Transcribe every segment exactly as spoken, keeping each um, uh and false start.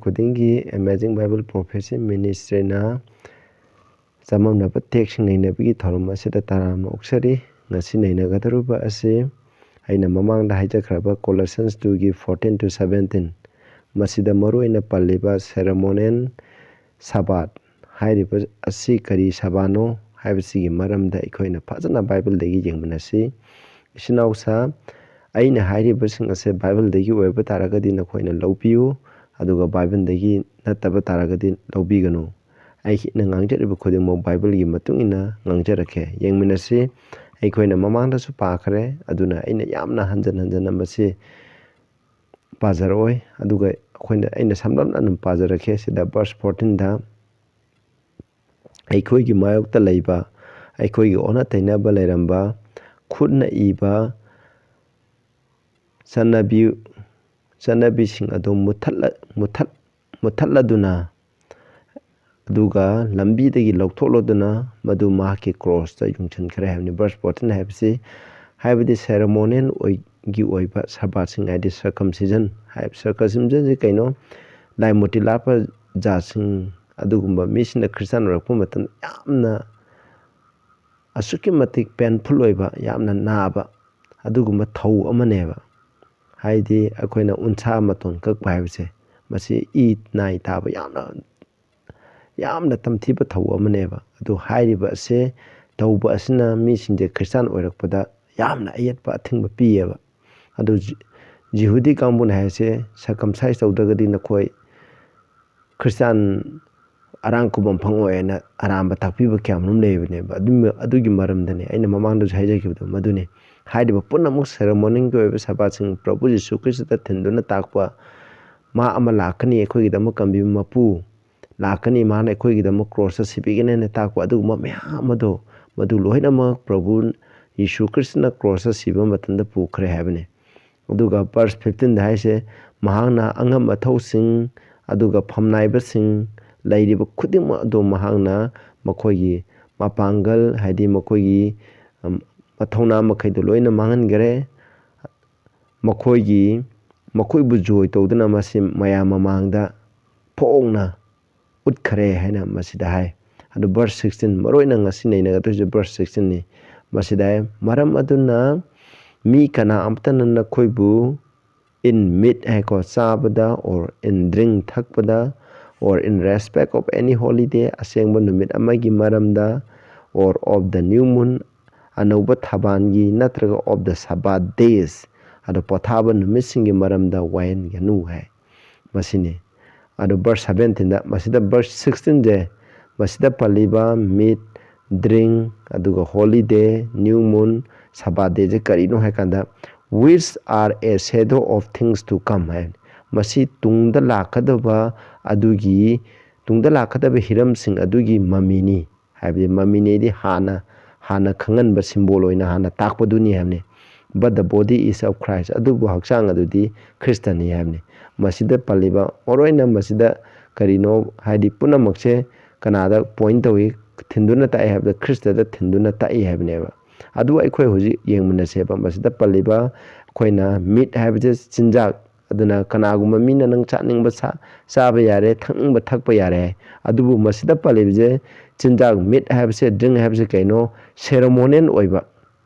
ꯈꯨꯗꯤꯡꯒꯤ Amazing Bible Prophecy Ministryꯅ ꯆꯃꯝꯅꯕ ꯇꯦꯛꯁꯁꯤꯡ ꯅꯩꯅꯕꯒꯤ ꯊꯧꯔꯝ ꯑꯁꯤꯗ ꯇꯔꯥꯝꯅ ꯑꯣꯛꯆꯔꯤ꯫ ꯉꯁꯤ ꯅꯩꯅꯒꯗꯧꯔꯤꯕ ꯑꯁꯤ ꯑꯩꯅ ꯃꯃꯥꯡꯗ ꯍꯥꯏꯖꯈ꯭ꯔꯕ Colossians twoꯒꯤ fourteen to seventeen, ꯃꯁꯤꯗ ꯃꯔꯨꯑꯣꯏꯅ ꯄꯜꯂꯤꯕ ceremonial Sabbath ꯍꯥꯏꯔꯤꯕ ꯑꯁꯤ ꯀꯔꯤ ꯁꯕꯥꯅꯣ ꯍꯥꯏꯕꯁꯤꯒꯤ ꯃꯔꯝꯗ ꯑꯩꯈꯣꯏꯅ ꯐꯖꯅ ꯕꯥꯏꯕꯜꯗꯒꯤ ꯌꯦꯡꯃꯤꯟꯅꯁꯤ꯫ ꯏꯆꯤꯟ ꯏꯅꯥꯎꯁꯥ, ꯑꯩꯅ ꯍꯥꯏꯔꯤꯕꯁꯤꯡ ꯑꯁꯦ ꯕꯥꯏꯕꯜꯗꯒꯤ ꯑꯣꯏꯕ ꯇꯥꯔꯒꯗꯤ ꯅꯈꯣꯏꯅ ꯂꯧꯕꯤꯌꯨ, ꯑꯗꯨꯒ ꯕꯥꯏꯕꯜꯗꯒꯤ ꯅꯠꯇꯕ ꯇꯥꯔꯒꯗꯤ ꯂꯧꯕꯤꯒꯅꯨ꯫ ꯑꯩꯅ ꯉꯥꯡꯖꯔꯤꯕ ꯈꯨꯗꯤꯡꯃꯛ ꯕꯥꯏꯕꯜꯒꯤ ꯃꯇꯨꯡ ꯏꯟꯅ ꯉꯥꯡꯖꯔꯛꯀꯦ꯫ ꯌꯦꯡꯃꯤꯟꯅꯁꯤ꯫ ꯑꯩꯈꯣꯏꯅ ꯃꯃꯥꯡꯗꯁꯨ ꯄꯥꯈ꯭ꯔꯦ, ꯑꯗꯨꯅ ꯑꯩꯅ ꯌꯥꯝꯅ ꯍꯟꯖꯟ ꯍꯟꯖꯟꯅ ꯃꯁꯤ ꯄꯥꯖꯔꯛꯑꯣꯏ꯫ ꯑꯗꯨꯒ ꯑꯩꯈꯣꯏꯅ, ꯑꯩꯅ ꯁꯝꯂꯞꯅ ꯑꯗꯨꯝ ꯄꯥꯖꯔꯛꯀꯦ꯫ ꯁꯤꯗ verse fourteenꯗ ꯑꯩꯈꯣꯏꯒꯤ ꯃꯥꯌꯣꯛꯇ ꯂꯩꯕ, ꯑꯩꯈꯣꯏꯒꯤ ꯑꯣꯟꯅ ꯇꯩꯅꯕ ꯂꯩꯔꯝꯕ, ꯈꯨꯠꯅ ꯏꯕ ꯆꯠꯅꯕꯤ, ꯆꯠꯅꯕꯤꯁꯤꯡ ꯑꯗꯨ ꯃꯨꯊꯠꯂ-, ꯃꯨꯊꯠ-, ꯃꯨꯊꯠꯂꯗꯨꯅ, ꯑꯗꯨꯒ ꯂꯝꯕꯤꯗꯒꯤ ꯂꯧꯊꯣꯛꯂꯗꯨꯅ ꯃꯗꯨ ꯃꯍꯥꯛꯀꯤ ꯀ꯭ꯔꯣꯁꯇ ꯌꯨꯡꯁꯤꯟꯈ꯭ꯔꯦ ꯍꯥꯏꯕꯅꯤ꯫ Verse fourteen ꯍꯥꯏꯕꯁꯤ, ꯍꯥꯏꯕꯗꯤ ceremonial ꯑꯣꯏ-, ꯒꯤ ꯑꯣꯏꯕ ꯁꯕꯥꯠꯁꯤꯡ, ꯍꯥꯏꯗꯤ circumcision ꯍꯥꯏꯕ, circumcisionꯁꯤ ꯀꯩꯅꯣ? ꯂꯥꯏ ꯃꯨꯔꯇꯤ ꯂꯥꯠꯄ ꯖꯥꯠꯁꯤꯡ ꯑꯗꯨꯒꯨꯝꯕ ꯃꯤꯁꯤꯡꯅ ꯈ꯭ꯔꯤꯁꯇꯥꯟ ꯑꯣꯏꯔꯛꯄ ꯃꯇꯝꯗ ꯌꯥꯝꯅ ꯑꯁꯨꯛꯀꯤ ꯃꯇꯤꯛ painful ꯑꯣꯏꯕ, ꯌꯥꯝꯅ ꯅꯥꯕ ꯑꯗꯨꯒꯨꯝꯕ ꯊꯧ ꯑꯃꯅꯦꯕ꯫ ꯍꯥꯏꯗꯤ ꯑꯩꯈꯣꯏꯅ ꯎꯟꯁꯥ ꯃꯇꯣꯟ ꯀꯛꯄ ꯍꯥꯏꯕꯁꯦ, ꯃꯁꯤ ꯏ ꯅꯥꯏ ꯇꯥꯕ ꯌꯥꯝꯅ, ꯌꯥꯝꯅ ꯇꯝꯊꯤꯕ ꯊꯧ ꯑꯃꯅꯦꯕ꯫ ꯑꯗꯨ ꯍꯥꯏꯔꯤꯕ ꯑꯁꯦ ꯇꯧꯕ ꯑꯁꯤꯅ ꯃꯤꯁꯤꯡꯁꯦ ꯈ꯭ꯔꯤꯁꯇꯥꯟ ꯑꯣꯏꯔꯛꯄꯗ ꯌꯥꯝꯅ ꯑꯌꯦꯠꯄ ꯑꯊꯤꯡꯕ ꯄꯤꯌꯦꯕ꯫ ꯑꯗꯨ ꯖꯤ-, ꯖꯤꯍꯨꯗꯤ ꯀꯥꯡꯕꯨꯅ ꯍꯥꯏꯁꯦ, circumcise ꯇꯧꯗ꯭ꯔꯒꯗꯤ ꯅꯈꯣꯏ ꯈ꯭ꯔꯤꯁꯇꯥꯟ ꯑꯔꯥꯡ ꯈꯨꯕꯝ ꯐꯪꯉꯣꯏ ꯍꯥꯏꯅ ꯑꯔꯥꯟꯕ ꯇꯥꯛꯄꯤꯕ ꯀꯌꯥ ꯃꯔꯨꯝ ꯂꯩꯕꯅꯦꯕ꯫ ꯑꯗꯨꯝ-, ꯑꯗꯨꯒꯤ ꯃꯔꯝꯗꯅꯦ ꯑꯩꯅ ꯃꯃꯥꯡꯗꯁꯨ ꯍꯥꯏꯖꯈꯤꯕꯗꯣ, ꯃꯗꯨꯅꯤ꯫ ꯍꯥꯏꯔꯤꯕ ꯄꯨꯝꯅꯃꯛ ceremonialꯒꯤ ꯑꯣꯏꯕ ꯁꯕꯥꯠꯁꯤꯡ ꯄ꯭ꯔꯚꯨ ꯖꯤꯁꯨ ꯈ꯭ꯔꯤꯁꯇꯗ ꯊꯤꯟꯗꯨꯅ ꯇꯥꯛꯄ, ꯃꯥ ꯑꯃ ꯂꯥꯛꯀꯅꯤ, ꯑꯩꯈꯣꯏꯒꯤꯗꯃꯛ ꯀꯟꯕꯤꯕ ꯃꯄꯨ ꯂꯥꯛꯀꯅꯤ, ꯃꯥꯅ ꯑꯩꯈꯣꯏꯒꯤꯗꯃꯛ ꯀ꯭ꯔꯣꯁꯇ ꯁꯤꯕꯤꯒꯅꯤ ꯍꯥꯏꯅ ꯇꯥꯛꯄ ꯑꯗꯨꯒꯨꯝꯕ ꯃꯌꯥꯝ ꯑꯗꯣ, ꯃꯗꯨ ꯂꯣꯏꯅꯃꯛ ꯄ꯭ꯔꯚꯨ ꯌꯤꯁꯨ ꯈ꯭ꯔꯤꯁꯇꯅ ꯀ꯭ꯔꯣꯁꯇ ꯁꯤꯕ ꯃꯇꯝꯗ ꯄꯨꯈ꯭ꯔꯦ ꯍꯥꯏꯕꯅꯤ꯫ ꯑꯗꯨꯒ verse fifteenꯗ ꯍꯥꯏꯁꯦ, ꯃꯍꯥꯛꯅ ꯑꯉꯝ ꯑꯊꯧꯁꯤꯡ ꯑꯗꯨꯒ ꯐꯝꯅꯥꯏꯕꯁꯤꯡ ꯂꯩꯔꯤꯕ ꯈꯨꯗꯤꯡꯃꯛ ꯑꯗꯨ ꯃꯍꯥꯛꯅ ꯃꯈꯣꯏꯒꯤ ꯃꯄꯥꯡꯒꯜ, ꯍꯥꯏꯗꯤ ꯃꯈꯣꯏꯒꯤ, ꯎꯝ, ꯃꯊꯧꯅꯥ ꯃꯈꯩꯗꯨ ꯂꯣꯏꯅ ꯃꯥꯡꯍꯟꯈꯔꯦ꯫ ꯃꯈꯣꯏꯒꯤ, ꯃꯈꯣꯏꯕꯨ ꯖꯣꯏ ꯇꯧꯗꯨꯅ ꯃꯁꯤ ꯃꯌꯥꯝ ꯃꯃꯥꯡꯗ ꯐꯣꯡꯅ ꯎꯠꯈꯔꯦ ꯍꯥꯏꯅ ꯃꯁꯤꯗ ꯍꯥꯏ꯫ ꯑꯗꯨ verse sixteen, ꯃꯔꯨ ꯑꯣꯏꯅ ꯉꯁꯤ ꯅꯩꯅꯒꯗꯣꯏꯁꯦ verse sixteen ꯅꯤ꯫ ꯃꯁꯤꯗ ꯍꯥꯏ, "ꯃꯔꯝ ꯑꯗꯨꯅ ꯃꯤ ꯀꯅꯥ ꯑꯃꯠꯇꯅ ꯅꯈꯣꯏꯕꯨ in meat" ꯍꯥꯏꯀꯣ, ꯆꯥꯕꯗ, or in drink, ꯊꯛꯄꯗ, or in respect of any holiday, ꯑꯁꯦꯡꯕ ꯅꯨꯃꯤꯠ ꯑꯃꯒꯤ ꯃꯔꯝꯗ, or of the new moon, ꯑꯅꯧꯕ ꯊꯥꯕꯜꯒꯤ, ꯅꯠꯇ꯭ꯔꯒ of the Sabbath days, ꯑꯗꯣ ꯄꯣꯊꯥꯕ ꯅꯨꯃꯤꯠꯁꯤꯡꯒꯤ ꯃꯔꯝꯗ ꯋꯥꯍꯟꯒꯅꯨ ꯍꯥꯏ꯫ ꯃꯁꯤꯅꯤ꯫ ꯑꯗꯣ verse seventeen ꯗ, ꯃꯁꯤꯗ verse sixteen ꯁꯦ, ꯃꯁꯤꯗ ꯄꯜꯂꯤꯕ meat, drink, ꯑꯗꯨꯒ holiday, new moon, Sabbath day ꯁꯦ ꯀꯔꯤꯅꯣ ꯍꯥꯏ ꯀꯥꯟꯗ, "which are a shadow of things to come" ꯍꯥꯏ꯫ ꯃꯁꯤ ꯇꯨꯡꯗ ꯂꯥꯛꯀꯗꯕ ꯑꯗꯨꯒꯤ, ꯇꯨꯡꯗ ꯂꯥꯛꯀꯗꯕ ꯍꯤꯔꯝꯁꯤꯡ ꯑꯗꯨꯒꯤ ꯃꯃꯤꯅꯤ꯫ ꯍꯥꯏꯕꯗꯤ ꯃꯃꯤꯅꯤꯗꯤ ꯍꯥꯟꯅ, ꯍꯥꯟꯅ ꯈꯪꯍꯟꯕ symbol ꯑꯣꯏꯅ ꯍꯥꯟꯅ ꯇꯥꯛꯄꯗꯨꯅꯤ ꯍꯥꯏꯕꯅꯤ꯫ "But the body is of Christ", ꯑꯗꯨꯕꯨ ꯍꯛꯆꯥꯡ ꯑꯗꯨꯗꯤ ꯈ꯭ꯔꯤꯁꯇꯅꯤ ꯍꯥꯏꯕꯅꯤ꯫ ꯃꯁꯤꯗ ꯄꯜꯂꯤꯕ, ꯃꯔꯨꯑꯣꯏꯅ ꯃꯁꯤꯗ ꯀꯔꯤꯅꯣ ꯍꯥꯏꯗꯤ ꯄꯨꯝꯅꯃꯛꯁꯦ ꯀꯅꯥꯗ point ꯇꯧꯏ, ꯊꯤꯟꯗꯨꯅ ꯇꯥꯛꯏ ꯍꯥꯏꯕꯗ ꯈ꯭ꯔꯤꯁꯇꯗ ꯊꯤꯟꯗꯨꯅ ꯇꯥꯛꯏ ꯍꯥꯏꯕꯅꯦꯕ꯫ ꯑꯗꯨ ꯑꯩꯈꯣꯏ ꯍꯧꯖꯤꯛ ꯌꯦꯡꯃꯤꯟꯅꯁꯦꯕ꯫ ꯃꯁꯤꯗ ꯄꯜꯂꯤꯕ ꯑꯩꯈꯣꯏꯅ meat ꯍꯥꯏꯕꯁꯦ ꯆꯤꯟꯖꯥꯛ, ꯑꯗꯨꯅ ꯀꯅꯥꯒꯨꯝꯕ ꯃꯤꯅ ꯅꯪ ꯆꯥꯅꯤꯡꯕ ꯁꯥ-, ꯆꯥꯕ ꯌꯥꯔꯦ, ꯊꯛꯅꯤꯡꯕ ꯊꯛꯄ ꯌꯥꯔꯦ ꯍꯥꯏ꯫ ꯑꯗꯨꯕꯨ ꯃꯁꯤꯗ ꯄꯜꯂꯤꯕꯁꯦ ꯆꯤꯟꯖꯥꯛ, meat ꯍꯥꯏꯕꯁꯦ, drink ꯍꯥꯏꯕꯁꯦ ꯀꯩꯅꯣ, ceremonial ꯑꯣꯏꯕ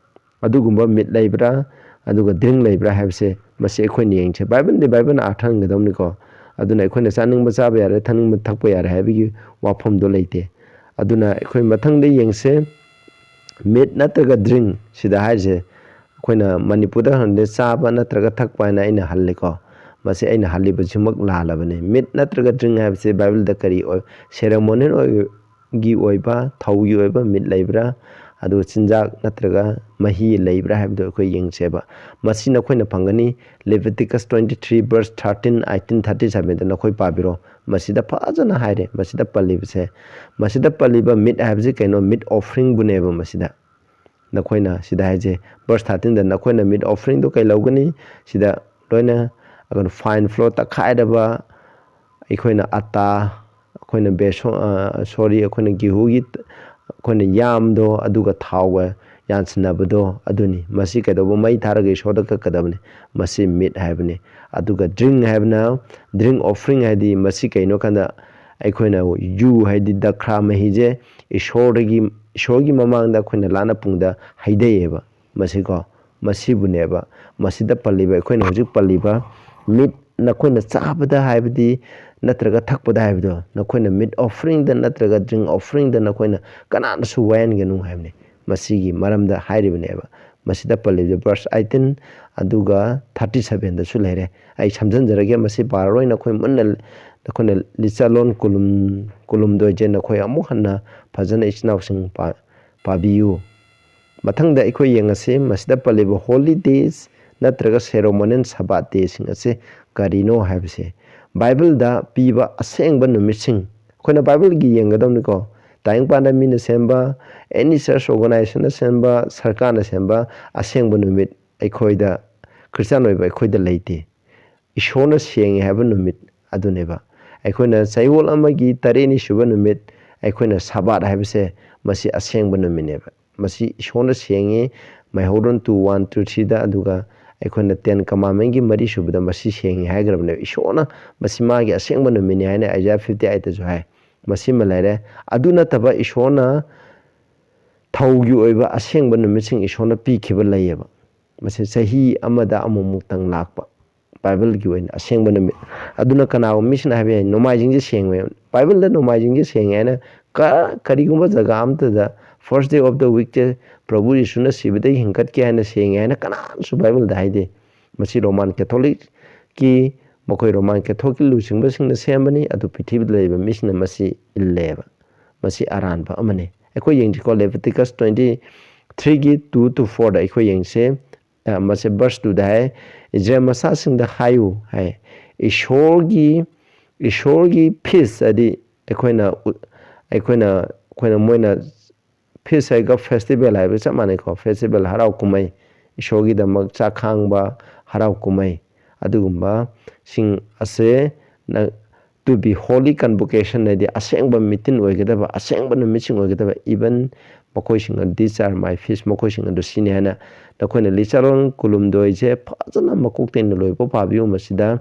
ꯑꯗꯨꯒꯨꯝꯕ meat ꯂꯩꯕ꯭ꯔꯥ, ꯑꯗꯨꯒ drink ꯂꯩꯕ꯭ꯔꯥ ꯍꯥꯏꯕꯁꯦ ꯃꯁꯤ ꯑꯩꯈꯣꯏꯅ ꯌꯦꯡꯁꯦ꯫ ꯕꯥꯏꯕꯜꯗꯤ ꯕꯥꯏꯕꯜꯅ ꯑꯥꯔꯊ ꯍꯟꯒꯗꯧꯅꯤꯀꯣ꯫ ꯑꯗꯨꯅ ꯑꯩꯈꯣꯏꯅ ꯆꯥꯅꯤꯡꯕ ꯆꯥꯕ ꯌꯥꯔꯦ, ꯊꯛꯅꯤꯡꯕ ꯊꯛꯄ ꯌꯥꯔꯦ ꯍꯥꯏꯕꯒꯤ ꯋꯥꯐꯝꯗꯣ ꯂꯩꯇꯦ꯫ ꯑꯗꯨꯅ ꯑꯩꯈꯣꯏ ꯃꯊꯪꯗ ꯌꯦꯡꯁꯦ, meat ꯅꯠꯇ꯭ꯔꯒ drink ꯁꯤꯗ ꯍꯥꯏꯔꯤꯁꯦ ꯑꯩꯈꯣꯏꯅ ꯃꯅꯤꯄꯨꯔꯗ ꯍꯟꯗꯦ ꯆꯥꯕ ꯅꯠꯇ꯭ꯔꯒ ꯊꯛꯄ ꯍꯥꯏꯅ ꯑꯩꯅ ꯍꯜꯂꯤꯀꯣ꯫ ꯃꯁꯤ ꯑꯩꯅ ꯍꯜꯂꯤꯕꯁꯤꯃꯛ ꯂꯥꯜꯂꯕꯅꯤ꯫ Meat ꯅꯠꯇ꯭ꯔꯒ drink ꯍꯥꯏꯕꯁꯤ ꯕꯥꯏꯕꯜꯗ ꯀꯔꯤ ꯑꯣꯏ? Ceremonial ꯑꯣꯏ-, ꯒꯤ ꯑꯣꯏꯕ, ꯊꯧꯒꯤ ꯑꯣꯏꯕ meat ꯂꯩꯕ꯭ꯔꯥ? ꯑꯗꯨꯒ ꯆꯤꯟꯖꯥꯛ ꯅꯠꯇ꯭ꯔꯒ ꯃꯍꯤ ꯂꯩꯕ꯭ꯔꯥ ꯍꯥꯏꯕꯗꯨ ꯑꯩꯈꯣꯏ ꯌꯦꯡꯁꯦꯕ꯫ ꯃꯁꯤ ꯅꯈꯣꯏꯅ ꯐꯪꯒꯅꯤ Leviticus twenty three verse thirteen, eighteen, thirty seven ꯗ ꯅꯈꯣꯏ ꯄꯥꯕꯤꯔꯣ꯫ ꯃꯁꯤꯗ ꯐꯖꯅ ꯍꯥꯏꯔꯦ, ꯃꯁꯤꯗ ꯄꯜꯂꯤꯕꯁꯦ꯫ ꯃꯁꯤꯗ ꯄꯜꯂꯤꯕ meat ꯍꯥꯏꯕꯁꯤ ꯀꯩꯅꯣ? Meat offering ꯕꯨꯅꯦꯕ ꯃꯁꯤꯗ꯫ ꯅꯈꯣꯏꯅ ꯁꯤꯗ ꯍꯥꯏꯁꯦ, verse thirteen ꯗ ꯅꯈꯣꯏꯅ meat offering ꯗꯣ ꯀꯩ ꯂꯧꯒꯅꯤ? ꯁꯤꯗ ꯂꯣꯏꯅ ꯑꯩꯈꯣꯏꯅ fine flour ꯇꯛꯈꯥꯏꯔꯕ, ꯑꯩꯈꯣꯏꯅ ꯑꯇꯥ, ꯑꯩꯈꯣꯏꯅ ꯕꯦꯁꯣ-, ꯑ, sorry, ꯑꯩꯈꯣꯏꯅ ꯒꯦꯍꯨꯒꯤ, ꯑꯩꯈꯣꯏꯅ ꯌꯥꯝꯗꯣ, ꯑꯗꯨꯒ ꯊꯥꯎꯒ ꯌꯥꯟꯁꯤꯟꯅꯕꯗꯣ ꯑꯗꯨꯅꯤ꯫ ꯃꯁꯤ ꯀꯩꯗꯧꯕ? ꯃꯩ ꯊꯥꯔꯒ ꯏꯁꯣꯔꯗ ꯀꯠꯀꯗꯕꯅꯤ꯫ ꯃꯁꯤ meat ꯍꯥꯏꯕꯅꯤ꯫ ꯑꯗꯨꯒ drink ꯍꯥꯏꯕꯅ, drink offering ꯍꯥꯏꯗꯤ ꯃꯁꯤ ꯀꯩꯅꯣ ꯀꯥꯟꯗ ꯑꯩꯈꯣꯏꯅ ꯌꯨ ꯍꯥꯏꯗꯤ ꯗꯈ꯭ꯔꯥ ꯃꯍꯤꯁꯦ ꯏꯁꯣꯔꯗꯒꯤ, ꯏꯁꯣꯔꯒꯤ ꯃꯃꯥꯡꯗ ꯑꯩꯈꯣꯏꯅ ꯂꯥꯠꯅ ꯄꯨꯡꯗ ꯍꯩꯗꯩꯌꯦꯕ꯫ ꯃꯁꯤꯀꯣ, ꯃꯁꯤꯕꯨꯅꯦꯕ ꯃꯁꯤꯗ ꯄꯜꯂꯤꯕ, ꯑꯩꯈꯣꯏꯅ ꯍꯧꯖꯤꯛ ꯄꯜꯂꯤꯕ meat ꯅꯈꯣꯏꯅ ꯆꯥꯕꯗ ꯍꯥꯏꯕꯗꯤ ꯅꯠꯇ꯭ꯔꯒ ꯊꯛꯄꯗ ꯍꯥꯏꯕꯗꯣ, ꯅꯈꯣꯏꯅ meat offeringꯗ ꯅꯠꯇ꯭ꯔꯒ drink offeringꯗ ꯅꯈꯣꯏꯅ ꯀꯅꯥꯗꯁꯨ ꯋꯥꯏꯍꯟꯒꯅꯨ ꯍꯥꯏꯕꯅꯤ꯫ ꯃꯁꯤꯒꯤ ꯃꯔꯝꯗ ꯍꯥꯏꯔꯤꯕꯅꯦꯕ꯫ ꯃꯁꯤꯗ ꯄꯜꯂꯤꯕ verse eighteen ꯑꯗꯨꯒ thirty sevenꯗꯁꯨ ꯂꯩꯔꯦ꯫ ꯑꯩ ꯁꯝꯖꯤꯟꯖꯔꯒꯦ, ꯃꯁꯤ ꯄꯥꯔꯔꯣꯏ꯫ ꯅꯈꯣꯏ ꯃꯨꯟꯅ, ꯅꯈꯣꯏꯅ ꯂꯤꯆꯠꯂꯣꯟ ꯀꯣꯂꯨꯝ, ꯀꯣꯂꯨꯝꯗꯣꯏꯁꯦ ꯅꯈꯣꯏ ꯑꯃꯨꯛ ꯍꯟꯅ ꯐꯖꯅ ꯏꯆꯤꯟ ꯏꯅꯥꯎꯁꯤꯡ ꯄꯥ-, ꯄꯥꯕꯤꯌꯨ꯫ ꯃꯊꯪꯗ ꯑꯩꯈꯣꯏ ꯌꯦꯡꯉꯁꯤ, ꯃꯁꯤꯗ ꯄꯜꯂꯤꯕ holy days ꯅꯠꯇ꯭ꯔꯒ ceremonial Sabbath dayꯁꯤꯡ ꯑꯁꯤ ꯀꯔꯤꯅꯣ ꯍꯥꯏꯕꯁꯦ꯫ ꯕꯥꯏꯕꯜꯗ ꯄꯤꯕ ꯑꯁꯦꯡꯕ ꯅꯨꯃꯤꯠꯁꯤꯡ, ꯑꯩꯈꯣꯏꯅ ꯕꯥꯏꯕꯜꯒꯤ ꯌꯦꯡꯒꯗꯕꯅꯤꯀꯣ꯫ ꯇꯥꯏꯕꯪꯄꯥꯟꯗ ꯃꯤꯅ ꯁꯦꯝꯕ, any church organizationꯅ ꯁꯦꯝꯕ, ꯁꯔꯀꯥꯔꯅ ꯁꯦꯝꯕ ꯑꯁꯦꯡꯕ ꯅꯨꯃꯤꯠ ꯑꯩꯈꯣꯏꯗ, ꯈ꯭ꯔꯤꯁꯇꯤꯌꯥꯟ ꯑꯣꯏꯕ ꯑꯩꯈꯣꯏꯗ ꯂꯩꯇꯦ꯫ ꯏꯁꯣꯔꯅ ꯁꯦꯡꯉꯦ ꯍꯥꯏꯕ ꯅꯨꯃꯤꯠ ꯑꯗꯨꯅꯦꯕ꯫ ꯑꯩꯈꯣꯏꯅ ꯆꯌꯣꯜ ꯑꯃꯒꯤ ꯇꯔꯦꯠꯅꯤ ꯁꯨꯕ ꯅꯨꯃꯤꯠ, ꯑꯩꯈꯣꯏꯅ ꯁꯕꯥꯠ ꯍꯥꯏꯕꯁꯦ, ꯃꯁꯤ ꯑꯁꯦꯡꯕ ꯅꯨꯃꯤꯠꯅꯦꯕ꯫ ꯃꯁꯤ ꯏꯁꯣꯔꯅ ꯁꯦꯡꯉꯤ꯫ ꯃꯩꯍꯧꯔꯣꯟ two one two threeꯗ, ꯑꯗꯨꯒ ꯑꯩꯈꯣꯏꯅ Ten Commandmentꯀꯤ ꯃꯔꯤ ꯁꯨꯕꯗ ꯃꯁꯤ ꯁꯦꯡꯉꯤ ꯍꯥꯏꯈ꯭ꯔꯕꯅꯦꯕ꯫ ꯏꯁꯣꯔꯅ ꯃꯁꯤ ꯃꯥꯒꯤ ꯑꯁꯦꯡꯕ ꯅꯨꯃꯤꯠꯅꯤ ꯍꯥꯏꯅ Isaiah fifty eightꯇꯁꯨ ꯍꯥꯏ꯫ ꯃꯁꯤꯃ ꯂꯩꯔꯦ꯫ ꯑꯗꯨ ꯅꯠꯇꯕ ꯏꯁꯣꯔꯅ ꯊꯧꯒꯤ ꯑꯣꯏꯕ ꯑꯁꯦꯡꯕ ꯅꯨꯃꯤꯠꯁꯤꯡ ꯏꯁꯣꯔꯅ ꯄꯤꯈꯤꯕ ꯂꯩꯌꯦꯕ꯫ ꯃꯁꯤ ꯆꯍꯤ ꯑꯃꯗ ꯑꯃꯨꯛꯃꯨꯛꯇꯪ ꯂꯥꯛꯄ ꯕꯥꯏꯕꯜꯒꯤ ꯑꯣꯏꯅ ꯑꯁꯦꯡꯕ ꯅꯨꯃꯤꯠ꯫ ꯑꯗꯨꯅ ꯀꯅꯥꯒꯨꯝꯕ ꯃꯤꯁꯤꯡꯅ ꯍꯥꯏꯕ ꯌꯥꯏ, "ꯅꯣꯡꯃꯥꯏꯖꯤꯡꯁꯦ ꯁꯦꯡꯉꯦ"꯫ ꯕꯥꯏꯕꯜꯗ ꯅꯣꯡꯃꯥꯏꯖꯤꯡꯁꯦ ꯁꯦꯡꯉꯦ ꯍꯥꯏꯅ ꯀ-, ꯀꯔꯤꯒꯨꯝꯕ ꯖꯒꯥ ꯑꯝꯇꯗ first day of the weekꯁꯦ ꯄ꯭ꯔꯚꯨ ꯌꯤꯁꯨꯅ ꯁꯤꯕꯗꯒꯤ ꯍꯤꯡꯒꯠꯈꯤ ꯍꯥꯏꯅ ꯁꯦꯡꯉꯦ ꯍꯥꯏꯅ ꯀꯅꯥꯁꯨ ꯕꯥꯏꯕꯜꯗ ꯍꯥꯏꯗꯦ꯫ ꯃꯁꯤ ꯔꯣꯃꯥꯟ ꯀꯦꯊꯣꯂꯤꯛꯀꯤ, ꯃꯈꯣꯏ ꯔꯣꯃꯥꯟ ꯀꯦꯊꯣꯂꯤꯛꯀꯤ ꯂꯨꯆꯤꯡꯕꯁꯤꯡꯅ ꯁꯦꯝꯕꯅꯤ, ꯑꯗꯨ ꯄ꯭ꯔꯤꯊꯤꯕꯤꯗ ꯂꯩꯕ ꯃꯤꯁꯤꯡꯅ ꯃꯁꯤ ꯏꯜꯂꯦꯕ꯫ ꯃꯁꯤ ꯑꯔꯥꯟꯕ ꯑꯃꯅꯤ꯫ ꯑꯩꯈꯣꯏ ꯌꯦꯡꯁꯤꯀꯣ, Leviticus twenty threeꯒꯤ two to fourꯗ ꯑꯩꯈꯣꯏ ꯌꯦꯡꯁꯦ꯫ ꯑ, ꯃꯁꯤ verse twoꯗ ꯍꯥꯏ, "ꯏꯁꯔꯥꯌꯦꯜ ꯃꯆꯥꯁꯤꯡꯗ ꯍꯥꯏꯌꯨ" ꯍꯥꯏ꯫ ꯏꯁꯣꯔꯒꯤ, ꯏꯁꯣꯔꯒꯤ feast ꯍꯥꯏꯗꯤ ꯑꯩꯈꯣꯏꯅ ꯎ-, ꯑꯩꯈꯣꯏꯅ, ꯑꯩꯈꯣꯏꯅ ꯃꯣꯏꯅ feast ꯍꯥꯏꯒ festival ꯍꯥꯏꯕ ꯆꯞ ꯃꯥꯟꯅꯩꯀꯣ꯫ Festival, ꯍꯔꯥꯎ ꯀꯨꯝꯍꯩ, ꯏꯁꯣꯔꯒꯤꯗꯃꯛ ꯆꯥꯛ ꯈꯥꯡꯕ ꯍꯔꯥꯎ ꯀꯨꯝꯍꯩ, ꯑꯗꯨꯒꯨꯝꯕꯁꯤꯡ ꯑꯁꯦ ꯅ-, to be holy convocation ꯍꯥꯏꯗꯤ ꯑꯁꯦꯡꯕ ꯃꯤꯇꯤꯟ ꯑꯣꯏꯒꯗꯕ, ꯑꯁꯦꯡꯕ ꯅꯨꯃꯤꯠꯁꯤꯡ ꯑꯣꯏꯒꯗꯕ, even ꯃꯈꯣꯏꯁꯤꯡ ꯑꯗꯨ, "These are my feast", ꯃꯈꯣꯏꯁꯤꯡ ꯑꯗꯨ ꯁꯤꯅꯤ ꯍꯥꯏꯅ ꯅꯈꯣꯏꯅ ꯂꯤꯆꯥꯔꯣꯟ ꯀꯨꯂꯨꯝꯗꯣꯏꯁꯦ ꯐꯖꯅ ꯃꯀꯣꯛꯇꯩꯅ ꯂꯣꯏꯕ ꯄꯥꯕꯤꯌꯨ꯫ ꯃꯁꯤꯗ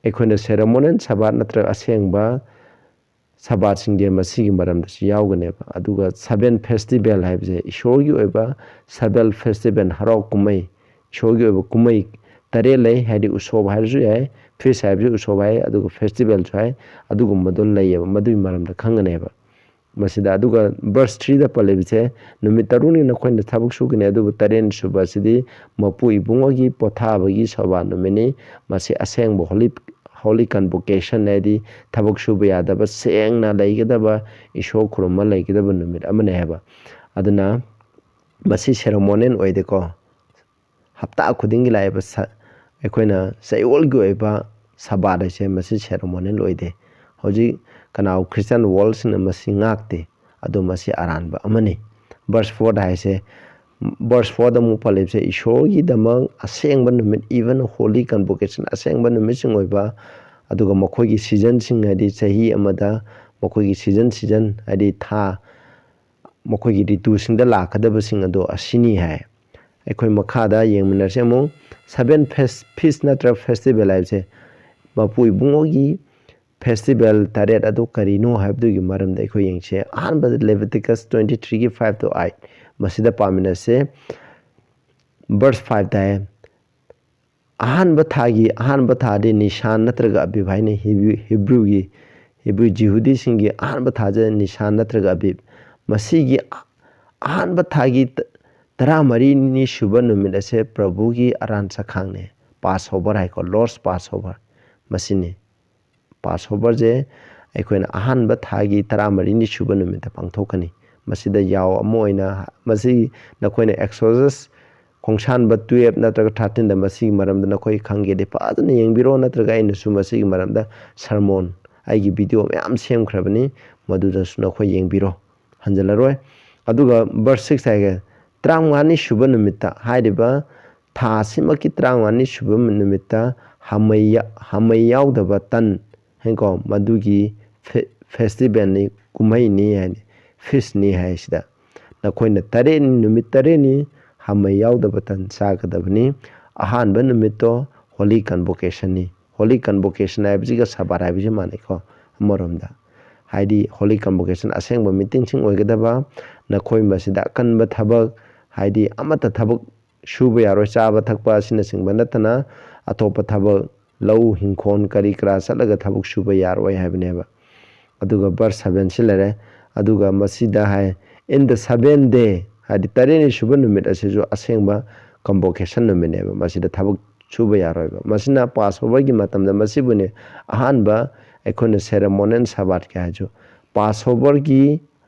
ꯑꯩꯈꯣꯏꯅ ceremonial Sabbath ꯅꯠꯇ꯭ꯔꯒ ꯑꯁꯦꯡꯕ Sabbathꯁꯤꯡꯁꯦ ꯃꯁꯤꯒꯤ ꯃꯔꯝꯗꯁꯨ ꯌꯥꯎꯒꯅꯦꯕ꯫ ꯑꯗꯨꯒ seven festival ꯍꯥꯏꯕꯁꯦ ꯏꯁꯣꯔꯒꯤ ꯑꯣꯏꯕ seven festival, ꯍꯔꯥꯎ ꯀꯨꯝꯍꯩ, ꯏꯁꯣꯔꯒꯤ ꯑꯣꯏꯕ ꯀꯨꯝꯍꯩ ꯇꯔꯦꯠ ꯂꯩ꯫ ꯍꯥꯏꯗꯤ ꯎꯁꯣꯕ ꯍꯥꯏꯔꯁꯨ ꯌꯥꯏ, feast ꯍꯥꯏꯕꯁꯨ ꯎꯁꯣꯕ ꯍꯥꯏ, ꯑꯗꯨꯒ festivalꯁꯨ ꯍꯥꯏ꯫ ꯑꯗꯨꯒꯨꯝꯕꯗꯣ ꯂꯩꯌꯦꯕ, ꯃꯗꯨꯒꯤ ꯃꯔꯝꯗ ꯈꯪꯒꯅꯦꯕ ꯃꯁꯤꯗ꯫ ꯑꯗꯨꯒ verse threeꯗ ꯄꯜꯂꯤꯕꯁꯦ, "ꯅꯨꯃꯤꯠ ꯇꯔꯨꯛꯅꯤ ꯅꯈꯣꯏꯅ ꯊꯕꯛ ꯁꯨꯒꯅꯤ, ꯑꯗꯨꯕꯨ ꯇꯔꯦꯠꯅꯤ ꯁꯨꯕ ꯑꯁꯤꯗꯤ ꯃꯄꯨ ꯏꯕꯨꯡꯉꯣꯒꯤ ꯄꯣꯊꯥꯕꯒꯤ ꯁꯣꯕꯥ ꯅꯨꯃꯤꯠꯅꯤ꯫ ꯃꯁꯤ ꯑꯁꯦꯡꯕ holy, holy convocation ꯍꯥꯏꯗꯤ ꯊꯕꯛ ꯁꯨꯕ ꯌꯥꯗꯕ, ꯁꯦꯡꯅ ꯂꯩꯒꯗꯕ, ꯏꯁꯣꯔ ꯈꯨꯔꯨꯝꯕ ꯂꯩꯒꯗꯕ ꯅꯨꯃꯤꯠ ꯑꯃꯅꯤ" ꯍꯥꯏꯕ꯫ ꯑꯗꯨꯅ ꯃꯁꯤ ceremonial ꯑꯣꯏꯗꯦꯀꯣ꯫ ꯍꯞꯇꯥ ꯈꯨꯗꯤꯡꯒꯤ ꯂꯥꯛꯏꯕ ꯁ-, ꯑꯩꯈꯣꯏꯅ ꯆꯌꯣꯜꯒꯤ ꯑꯣꯏꯕ Sabbath ꯍꯥꯏꯁꯦ ꯃꯁꯤ ceremonial ꯑꯣꯏꯗꯦ꯫ ꯍꯧꯖꯤꯛ ꯀꯅꯥꯒꯨꯝꯕ Christian worldꯁꯤꯡꯅ ꯃꯁꯤ ꯉꯥꯛꯇꯦ, ꯑꯗꯣ ꯃꯁꯤ ꯑꯔꯥꯟꯕ ꯑꯃꯅꯤ꯫ Verse fourꯗ ꯍꯥꯏꯁꯦ, verse fourꯗ ꯑꯃꯨꯛ ꯄꯜꯂꯤꯕꯁꯦ, ꯏꯁꯣꯔꯒꯤꯗꯃꯛ ꯑꯁꯦꯡꯕ ꯅꯨꯃꯤꯠ, even holy convocation, ꯑꯁꯦꯡꯕ ꯅꯨꯃꯤꯠꯁꯤꯡ ꯑꯣꯏꯕ, ꯑꯗꯨꯒ ꯃꯈꯣꯏꯒꯤ seasonꯁꯤꯡ, ꯍꯥꯏꯗꯤ ꯆꯍꯤ ꯑꯃꯗ ꯃꯈꯣꯏꯒꯤ season, season, ꯍꯥꯏꯗꯤ ꯊꯥ, ꯃꯈꯣꯏꯒꯤ ꯔꯤꯇꯨꯁꯤꯡꯗ ꯂꯥꯛꯀꯗꯕꯁꯤꯡ ꯑꯗꯣ ꯑꯁꯤꯅꯤ ꯍꯥꯏ꯫ ꯑꯩꯈꯣꯏ ꯃꯈꯥꯗ ꯌꯦꯡꯃꯤꯟꯅꯔꯁꯤ ꯑꯃꯨꯛ꯫ Seven fes-, feast ꯅꯠꯇ꯭ꯔꯒ festival ꯍꯥꯏꯕꯁꯦ ꯃꯄꯨ ꯏꯕꯨꯡꯉꯣꯒꯤ festival ꯇꯔꯦꯠ ꯑꯗꯨ ꯀꯔꯤꯅꯣ ꯍꯥꯏꯕꯗꯨꯒꯤ ꯃꯔꯝꯗ ꯑꯩꯈꯣꯏ ꯌꯦꯡꯁꯦ꯫ ꯑꯍꯥꯟꯕꯗ Leviticus twenty threeꯒꯤ five to eight, ꯃꯁꯤꯗ ꯄꯥꯃꯤꯟꯅꯁꯦ꯫ Verse fiveꯇ ꯍꯥꯏ, ꯑꯍꯥꯟꯕ ꯊꯥꯒꯤ ꯑꯍꯥꯟꯕ ꯊꯥꯗꯤ ꯅꯤꯁꯥꯟ ꯅꯠꯇ꯭ꯔꯒ ꯑꯕꯤꯕ ꯍꯥꯏꯅꯩ꯫ ꯍꯤꯕ꯭ꯔꯨ-, ꯍꯤꯕ꯭ꯔꯨꯒꯤ, ꯍꯤꯕ꯭ꯔꯨ ꯖꯤꯍꯨꯗꯤꯁꯤꯡꯒꯤ ꯑꯍꯥꯟꯕ ꯊꯥꯁꯦ ꯅꯤꯁꯥꯟ ꯅꯠꯇ꯭ꯔꯒ ꯑꯕꯤꯕ꯫ ꯃꯁꯤꯒꯤ ꯑ-, ꯑꯍꯥꯟꯕ ꯊꯥꯒꯤ ꯇ-, ꯇꯔꯥꯃꯔꯤꯅꯤ ꯁꯨꯕ ꯅꯨꯃꯤꯠ ꯑꯁꯦ ꯄ꯭ꯔꯚꯨꯒꯤ ꯑꯔꯥꯟ ꯆꯈꯥꯡꯅꯦ꯫ Passover ꯍꯥꯏꯀꯣ, Lord's Passover꯫ ꯃꯁꯤꯅꯤ꯫ Passoverꯁꯦ ꯑꯩꯈꯣꯏꯅ ꯑꯍꯥꯟꯕ ꯊꯥꯒꯤ ꯇꯔꯥꯃꯔꯤꯅꯤ ꯁꯨꯕ ꯅꯨꯃꯤꯠꯇ ꯄꯥꯡꯊꯣꯛꯀꯅꯤ꯫ ꯃꯁꯤꯗ ꯌꯥꯎ ꯑꯃ ꯑꯣꯏꯅ, ꯃꯁꯤ ꯅꯈꯣꯏꯅ Exodus ꯈꯣꯡꯁꯥꯟꯕ twelve ꯅꯠꯇ꯭ꯔꯒ thirteenꯗ ꯃꯁꯤꯒꯤ ꯃꯔꯝꯗ ꯅꯈꯣꯏ ꯈꯪꯒꯦꯗꯤ ꯐꯖꯅ ꯌꯦꯡꯕꯤꯔꯣ, ꯅꯠꯇ꯭ꯔꯒ ꯑꯩꯅꯁꯨ ꯃꯁꯤꯒꯤ ꯃꯔꯝꯗ sermon, ꯑꯩꯒꯤ video ꯃꯌꯥꯝ ꯁꯦꯝꯈ꯭ꯔꯕꯅꯤ, ꯃꯗꯨꯗꯁꯨ ꯅꯈꯣꯏ ꯌꯦꯡꯕꯤꯔꯣ꯫ ꯍꯟꯖꯤꯜꯂꯔꯣꯏ꯫ ꯑꯗꯨꯒ verse six ꯍꯥꯏꯒꯦ, ꯇꯔꯥꯃꯉꯥꯅꯤ ꯁꯨꯕ ꯅꯨꯃꯤꯠꯇ, ꯍꯥꯏꯔꯤꯕ ꯊꯥ ꯑꯁꯤꯃꯛꯀꯤ ꯇꯔꯥꯃꯉꯥꯅꯤ ꯁꯨꯕ ꯅꯨꯃꯤꯠꯇ ꯍꯥꯃꯩ ꯌꯥ-, ꯍꯥꯃꯩ ꯌꯥꯎꯗꯕ ꯇꯟ, ꯍꯦꯡꯀꯣ ꯃꯗꯨꯒꯤ ꯐꯦꯁꯇꯤꯚꯦꯜꯅꯤ, ꯀꯨꯝꯍꯩꯅꯤ ꯍꯥꯏꯅꯤ, ꯐꯤꯁꯅꯤ ꯍꯥꯏꯁꯤꯗ ꯅꯈꯣꯏꯅ ꯇꯔꯦꯠꯅꯤ, ꯅꯨꯃꯤꯠ ꯇꯔꯦꯠꯅꯤ ꯍꯥꯃꯩ ꯌꯥꯎꯗꯕ ꯇꯟ ꯆꯥꯒꯗꯕꯅꯤ꯫ ꯑꯍꯥꯟꯕ ꯅꯨꯃꯤꯠꯇꯣ ꯍꯣꯂꯤ ꯀꯟꯚꯣꯀꯦꯁꯟꯅꯤ꯫ ꯍꯣꯂꯤ ꯀꯟꯚꯣꯀꯦꯁꯟ ꯍꯥꯏꯕꯁꯤꯒ ꯁꯕꯥꯠ ꯍꯥꯏꯕꯁꯤ ꯃꯥꯟꯅꯩꯀꯣ ꯑꯃꯔꯣꯝꯗ꯫ ꯍꯥꯏꯗꯤ ꯍꯣꯂꯤ ꯀꯟꯚꯣꯀꯦꯁꯟ ꯑꯁꯦꯡꯕ ꯃꯤꯇꯤꯡꯁꯤꯡ ꯑꯣꯏꯒꯗꯕ, ꯅꯈꯣꯏ ꯃꯁꯤꯗ ꯑꯀꯟꯕ ꯊꯕꯛ, ꯍꯥꯏꯗꯤ ꯑꯃꯠꯇ ꯊꯕꯛ ꯁꯨꯕ ꯌꯥꯔꯣꯏ, ꯆꯥꯕ ꯊꯛꯄ ꯑꯁꯤꯅꯆꯤꯡꯕ ꯅꯠꯇꯅ ꯑꯇꯣꯞꯄ ꯊꯕꯛ, ꯂꯧ ꯍꯤꯡꯈꯣꯜ ꯀꯔꯤ ꯀꯔꯥ ꯆꯠꯂꯒ ꯊꯕꯛ ꯁꯨꯕ ꯌꯥꯔꯣꯏ ꯍꯥꯏꯕꯅꯦꯕ꯫ ꯑꯗꯨꯒ ꯚꯔꯁ ꯁꯚꯦꯟꯁꯤ ꯂꯩꯔꯦ꯫ ꯑꯗꯨꯒ ꯃꯁꯤꯗ ꯍꯥꯏ, "In the seventh day", ꯍꯥꯏꯗꯤ ꯇꯔꯦꯠꯅꯤ ꯁꯨꯕ ꯅꯨꯃꯤꯠ ꯑꯁꯤꯁꯨ ꯑꯁꯦꯡꯕ ꯀꯟꯚꯣꯀꯦꯁꯟ ꯅꯨꯃꯤꯠꯅꯦꯕ꯫ ꯃꯁꯤꯗ ꯊꯕꯛ ꯁꯨꯕ ꯌꯥꯔꯣꯏꯕ꯫ ꯃꯁꯤꯅ ꯄꯥꯁ ꯑꯣꯚꯔꯒꯤ ꯃꯇꯝꯗ ꯃꯁꯤꯕꯨꯅꯦ ꯑꯍꯥꯟꯕ ꯑꯩꯈꯣꯏꯅ ꯁꯦꯔꯦꯃꯣꯅꯤꯌꯦꯜ ꯁꯕꯥꯠꯀꯤ ꯍꯥꯏꯁꯨ꯫ ꯄꯥꯁ ꯑꯣꯚꯔꯒꯤ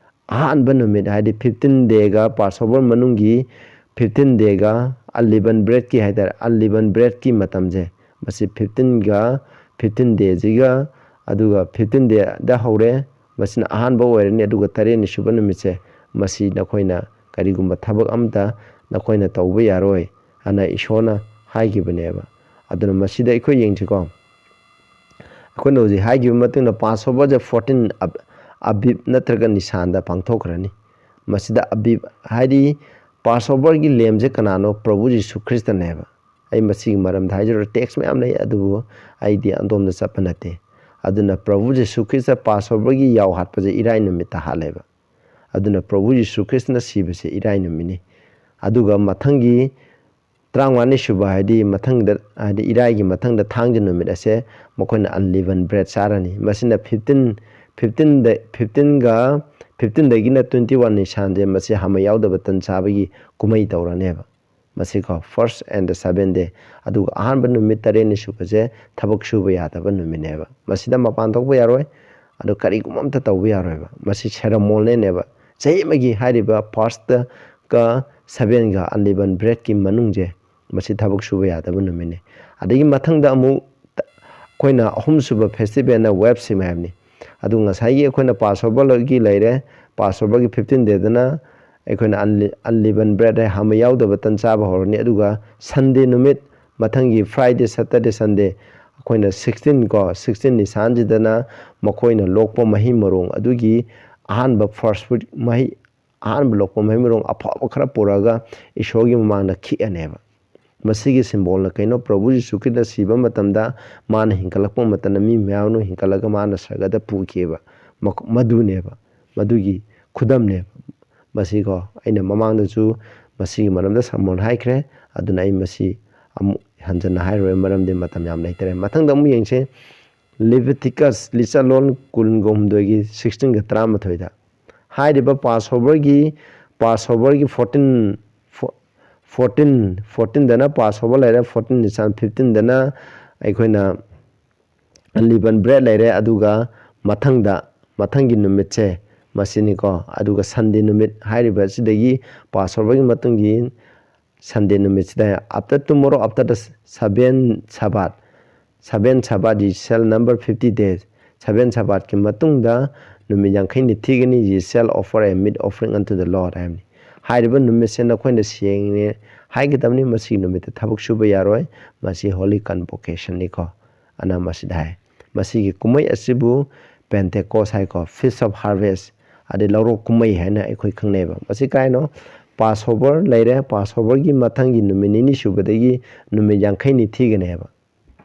ꯑꯍꯥꯟꯕ ꯅꯨꯃꯤꯠ, ꯍꯥꯏꯗꯤ ꯐꯤꯐꯇꯤꯟ ꯗꯦꯒ ꯄꯥꯁ ꯑꯣꯚꯔ ꯃꯅꯨꯡꯒꯤ ꯐꯤꯐꯇꯤꯟ ꯗꯦꯒ ꯑꯟꯂꯤꯕꯟ ꯕ꯭ꯔꯦꯗꯀꯤ ꯍꯥꯏꯇꯥꯔꯦ, ꯑꯟꯂꯤꯕꯟ ꯕ꯭ꯔꯦꯗꯀꯤ ꯃꯇꯝꯁꯦ, ꯃꯁꯤ ꯐꯤꯐꯇꯤꯟꯒ ꯐꯤꯐꯇꯤꯟ ꯗꯦꯁꯤꯒ, ꯑꯗꯨꯒ ꯐꯤꯐꯇꯤꯟ ꯗꯦꯗ ꯍꯧꯔꯦ, ꯃꯁꯤꯅ ꯑꯍꯥꯟꯕ ꯑꯣꯏꯔꯅꯤ꯫ ꯑꯗꯨꯒ ꯇꯔꯦꯠꯅꯤ ꯁꯨꯕ ꯅꯨꯃꯤꯠꯁꯦ, ꯃꯁꯤ ꯅꯈꯣꯏꯅ ꯀꯔꯤꯒꯨꯝꯕ ꯊꯕꯛ ꯑꯝꯇ ꯅꯈꯣꯏꯅ ꯇꯧꯕ ꯌꯥꯔꯣꯏ ꯍꯥꯏꯅ ꯏꯁꯣꯔꯅ ꯍꯥꯏꯈꯤꯕꯅꯦꯕ꯫ ꯑꯗꯨꯅ ꯃꯁꯤꯗ ꯑꯩꯈꯣꯏ ꯌꯦꯡꯁꯤꯀꯣ꯫ ꯑꯩꯈꯣꯏꯅ ꯍꯧꯖꯤꯛ ꯍꯥꯏꯈꯤꯕ ꯃꯇꯨꯡꯗ ꯄꯥꯁ ꯑꯣꯚꯔꯁꯦ ꯐꯣꯔꯇꯤꯟ ꯑꯕꯤꯕ ꯅꯠꯇ꯭ꯔꯒ ꯅꯤꯁꯥꯟꯗ ꯄꯥꯡꯊꯣꯛꯈ꯭ꯔꯅꯤ꯫ ꯃꯁꯤꯗ ꯑꯕꯤꯕ ꯍꯥꯏꯗꯤ ꯄꯥꯁ ꯑꯣꯚꯔꯒꯤ ꯂꯦꯝꯁꯦ ꯀꯅꯥꯅꯣ? ꯄ꯭ꯔꯚꯨ ꯖꯤꯁꯨ ꯈ꯭ꯔꯤꯁꯇꯅꯦꯕ꯫ ꯑꯩ ꯃꯁꯤꯒꯤ ꯃꯔꯝꯗ ꯍꯥꯏꯖꯔꯣꯏ, ꯇꯦꯛꯁ ꯃꯌꯥꯝ ꯂꯩ, ꯑꯗꯨꯕꯨ ꯑꯩꯗꯤ ꯑꯗꯣꯝꯗ ꯆꯠꯄ ꯅꯠꯇꯦ꯫ ꯑꯗꯨꯅ ꯄ꯭ꯔꯚꯨ ꯖꯤꯁꯨ ꯈ꯭ꯔꯤꯁꯇ ꯄꯥꯁ ꯑꯣꯚꯔꯒꯤ ꯌꯥꯎ ꯍꯥꯠꯄꯁꯦ ꯏꯔꯥꯏ ꯅꯨꯃꯤꯠꯇ ꯍꯥꯠꯂꯦꯕ꯫ ꯑꯗꯨꯅ ꯄ꯭ꯔꯚꯨ ꯖꯤꯁꯨ ꯈ꯭ꯔꯤꯁꯇꯅ ꯁꯤꯕꯁꯦ ꯏꯔꯥꯏ ꯅꯨꯃꯤꯠꯅꯤ꯫ ꯑꯗꯨꯒ ꯃꯊꯪꯒꯤ ꯇꯔꯥꯃꯉꯥꯅꯤ ꯁꯨꯕ, ꯍꯥꯏꯗꯤ ꯃꯊꯪꯗ, ꯍꯥꯏꯗꯤ ꯏꯔꯥꯏꯒꯤ ꯃꯊꯪꯗ ꯊꯥꯡꯖ ꯅꯨꯃꯤꯠ ꯑꯁꯦ ꯃꯈꯣꯏꯅ ꯑꯟꯂꯤꯕꯟ ꯕ꯭ꯔꯦꯗ ꯆꯥꯔꯅꯤ꯫ ꯃꯁꯤꯅ ꯐꯤꯐꯇꯤꯟ, ꯐꯤꯐꯇꯤꯟꯗ, ꯐꯤꯐꯇꯤꯟꯒ, ꯐꯤꯐꯇꯤꯟꯗꯒꯤꯅ ꯇ꯭ꯋꯦꯟꯇꯤ ꯋꯥꯟ ꯅꯤꯁꯥꯟꯁꯦ, ꯃꯁꯤ ꯍꯥꯃꯩ ꯌꯥꯎꯗꯕ ꯇꯟ ꯆꯥꯕꯒꯤ ꯀꯨꯝꯍꯩ ꯇꯧꯔꯅꯦꯕ꯫ ꯃꯁꯤꯀꯣ ꯐꯥꯔꯁ ꯑꯦꯟ ꯗ ꯁꯚꯦꯟ ꯗꯦ꯫ ꯑꯗꯨꯒ ꯑꯍꯥꯟꯕ ꯅꯨꯃꯤꯠ ꯇꯔꯦꯠꯅꯤ ꯁꯨꯕꯁꯦ ꯊꯕꯛ ꯁꯨꯕ ꯌꯥꯗꯕ ꯅꯨꯃꯤꯠꯅꯦꯕ꯫ ꯃꯁꯤꯗ ꯃꯄꯥꯟ ꯊꯣꯛꯄ ꯌꯥꯔꯣꯏ, ꯑꯗꯨ ꯀꯔꯤꯒꯨꯝꯕ ꯑꯝꯇ ꯇꯧꯕ ꯌꯥꯔꯣꯏꯕ꯫ ꯃꯁꯤ ꯁꯦꯔꯦꯃꯣꯅꯤꯅꯦꯕ꯫ ꯆꯍꯤ ꯑꯃꯒꯤ ꯍꯥꯏꯔꯤꯕ ꯐꯥꯔꯁꯇꯒ ꯁꯚꯦꯟꯒ ꯑꯟꯂꯤꯕꯟ ꯕ꯭ꯔꯦꯗꯀꯤ ꯃꯅꯨꯡꯁꯦ ꯃꯁꯤ ꯊꯕꯛ ꯁꯨꯕ ꯌꯥꯗꯕ ꯅꯨꯃꯤꯠꯅꯤ꯫ ꯑꯗꯒꯤ ꯃꯊꯪꯗ ꯑꯃꯨꯛ ꯇ-, ꯑꯩꯈꯣꯏꯅ ꯑꯍꯨꯝꯁꯨꯕ ꯐꯦꯁꯇꯤꯚꯦꯜꯅ ꯋꯦꯕ ꯁꯤꯝ ꯍꯥꯏꯕꯅꯤ꯫ ꯑꯗꯨ ꯉꯁꯥꯏꯒꯤ ꯑꯩꯈꯣꯏꯅ ꯄꯥꯁ ꯑꯣꯚꯔꯒꯤ ꯂꯩꯔꯦ, ꯄꯥꯁ ꯑꯣꯚꯔꯒꯤ ꯐꯤꯐꯇꯤꯟ ꯗꯦꯗꯅ ꯑꯩꯈꯣꯏꯅ ꯑꯟꯂꯤ-, ꯑꯟꯂꯤꯕꯟ ꯕ꯭ꯔꯦꯗ ꯍꯥꯏ ꯍꯥꯃ ꯌꯥꯎꯗꯕ ꯇꯟ ꯆꯥꯕ ꯍꯧꯔꯅꯤ꯫ ꯑꯗꯨꯒ ꯁꯟꯗꯦ ꯅꯨꯃꯤꯠ, ꯃꯊꯪꯒꯤ ꯐ꯭ꯔꯥꯏꯗꯦ, ꯁꯇꯔꯗꯦ, ꯁꯟꯗꯦ, ꯑꯩꯈꯣꯏꯅ ꯁꯤꯛꯁꯇꯤꯟ ꯀꯣ, ꯁꯤꯛꯁꯇꯤꯟ ꯅꯤꯁꯥꯟꯁꯤꯗꯅ ꯃꯈꯣꯏꯅ ꯂꯣꯛꯄ ꯃꯍꯩ ꯃꯔꯣꯡ ꯑꯗꯨꯒꯤ ꯑꯍꯥꯟꯕ ꯐꯥꯔꯁ ꯐ꯭ꯔꯨꯠ ꯃꯍꯩ, ꯑꯍꯥꯟꯕ ꯂꯣꯛꯄ ꯃꯍꯩ ꯃꯔꯣꯡ ꯑꯐꯕ ꯈꯔ ꯄꯨꯔꯛꯑꯒ ꯏꯁꯣꯔꯒꯤ ꯃꯃꯥꯡꯗ ꯈꯤꯛꯑꯅꯦꯕ꯫ ꯃꯁꯤꯒꯤ ꯁꯤꯝꯕꯣꯜꯅ ꯀꯩꯅꯣ? ꯄ꯭ꯔꯚꯨ ꯖꯤꯁꯨ ꯈ꯭ꯔꯤꯁꯇ ꯁꯤꯕ ꯃꯇꯝꯗ ꯃꯥꯅ ꯍꯤꯡꯒꯠꯂꯛꯄ ꯃꯇꯝꯗ ꯃꯤ ꯃꯌꯥꯝ ꯑꯃ ꯍꯤꯡꯒꯠꯂꯒ ꯃꯥꯅ ꯁꯔꯒꯗ ꯄꯨꯈꯤꯑꯕ꯫ ꯃꯛ-, ꯃꯗꯨꯅꯦꯕ, ꯃꯗꯨꯒꯤ ꯈꯨꯗꯝꯅꯦꯕ꯫ ꯃꯁꯤꯀꯣ, ꯑꯩꯅ ꯃꯃꯥꯡꯗꯁꯨ ꯃꯁꯤꯒꯤ ꯃꯔꯝꯗ ꯁꯔꯃꯣꯟ ꯍꯥꯏꯈ꯭ꯔꯦ, ꯑꯗꯨꯅ ꯑꯩ ꯃꯁꯤ ꯑꯃꯨꯛ ꯍꯟꯖꯟꯅ ꯍꯥꯏꯔꯔꯣꯏ, ꯃꯔꯝꯗꯤ ꯃꯇꯝ ꯌꯥꯝ ꯂꯩꯇꯔꯦ꯫ ꯃꯊꯪꯗ ꯑꯃꯨꯛ ꯌꯦꯡꯁꯦ, ꯂꯤꯚꯤꯇꯤꯀꯁ, ꯂꯤꯆꯠꯂꯣꯟ ꯀꯨꯟꯒ ꯍꯨꯝꯗꯣꯏꯒꯤ ꯁꯤꯛꯁꯇꯤꯟꯒ ꯇꯔꯥꯃꯥꯊꯣꯏꯗ꯫ ꯍꯥꯏꯔꯤꯕ ꯄꯥꯁ ꯑꯣꯚꯔꯒꯤ, ꯄꯥꯁ ꯑꯣꯚꯔꯒꯤ ꯐꯣꯔꯇꯤꯟ, ꯐꯣ-, ꯐꯣꯔꯇꯤꯟ, ꯐꯣꯔꯇꯤꯟꯗꯅ ꯄꯥꯁ ꯑꯣꯚꯔ ꯂꯩꯔꯦ, ꯐꯣꯔꯇꯤꯟ ꯅꯤꯁꯥꯟ, ꯐꯤꯐꯇꯤꯟꯗꯅ ꯑꯩꯈꯣꯏꯅ ꯑꯟꯂꯤꯕꯟ ꯕ꯭ꯔꯦꯗ ꯂꯩꯔꯦ, ꯑꯗꯨꯒ ꯃꯊꯪꯗ, ꯃꯊꯪꯒꯤ ꯅꯨꯃꯤꯠꯁꯦ ꯃꯁꯤꯅꯤꯀꯣ꯫ ꯑꯗꯨꯒ ꯁꯟꯗꯦ ꯅꯨꯃꯤꯠ ꯍꯥꯏꯔꯤꯕ ꯑꯁꯤꯗꯒꯤ ꯄꯥꯁ ꯑꯣꯚꯔꯒꯤ ꯃꯇꯨꯡꯒꯤ ꯁꯟꯗꯦ ꯅꯨꯃꯤꯠꯁꯤꯗ, after tomorrow, after the seven Sabbath, seven Sabbath, ye shall number fifty days, seven ꯁꯕꯥꯠꯀꯤ ꯃꯇꯨꯡꯗ ꯅꯨꯃꯤꯠ ꯌꯥꯡꯈꯩꯅꯤ ꯊꯤꯒꯅꯤ, ye shall offer a meat offering unto the Lord ꯍꯥꯏꯕꯅꯤ꯫ ꯍꯥꯏꯔꯤꯕ ꯅꯨꯃꯤꯠꯁꯦ ꯅꯈꯣꯏꯅ ꯁꯦꯡꯅꯦ ꯍꯥꯏꯒꯗꯕꯅꯤ, ꯃꯁꯤꯒꯤ ꯅꯨꯃꯤꯠꯇ ꯊꯕꯛ ꯁꯨꯕ ꯌꯥꯔꯣꯏ, ꯃꯁꯤ holy convocationꯅꯤꯀꯣ꯫ ꯑꯅ ꯃꯁꯤꯗ ꯍꯥꯏ꯫ ꯃꯁꯤꯒꯤ ꯀꯨꯝꯍꯩ ꯑꯁꯤꯕꯨ Pentecost ꯍꯥꯏꯀꯣ, Feast of Harvest, ꯑꯗꯩ ꯂꯧꯔꯣꯛ ꯀꯨꯝꯍꯩ ꯍꯥꯏꯅ ꯑꯩꯈꯣꯏ ꯈꯪꯅꯩꯕ꯫ ꯃꯁꯤ ꯀꯥꯏꯅꯣ? ꯄꯥꯁ ꯑꯣꯚꯔ ꯂꯩꯔꯦ, ꯄꯥꯁ ꯑꯣꯚꯔꯒꯤ ꯃꯊꯪꯒꯤ ꯅꯨꯃꯤꯠ ꯅꯤꯅꯤ ꯁꯨꯕꯗꯒꯤ ꯅꯨꯃꯤꯠ ꯌꯥꯡꯈꯩꯅꯤ ꯊꯤꯒꯅꯦꯕ꯫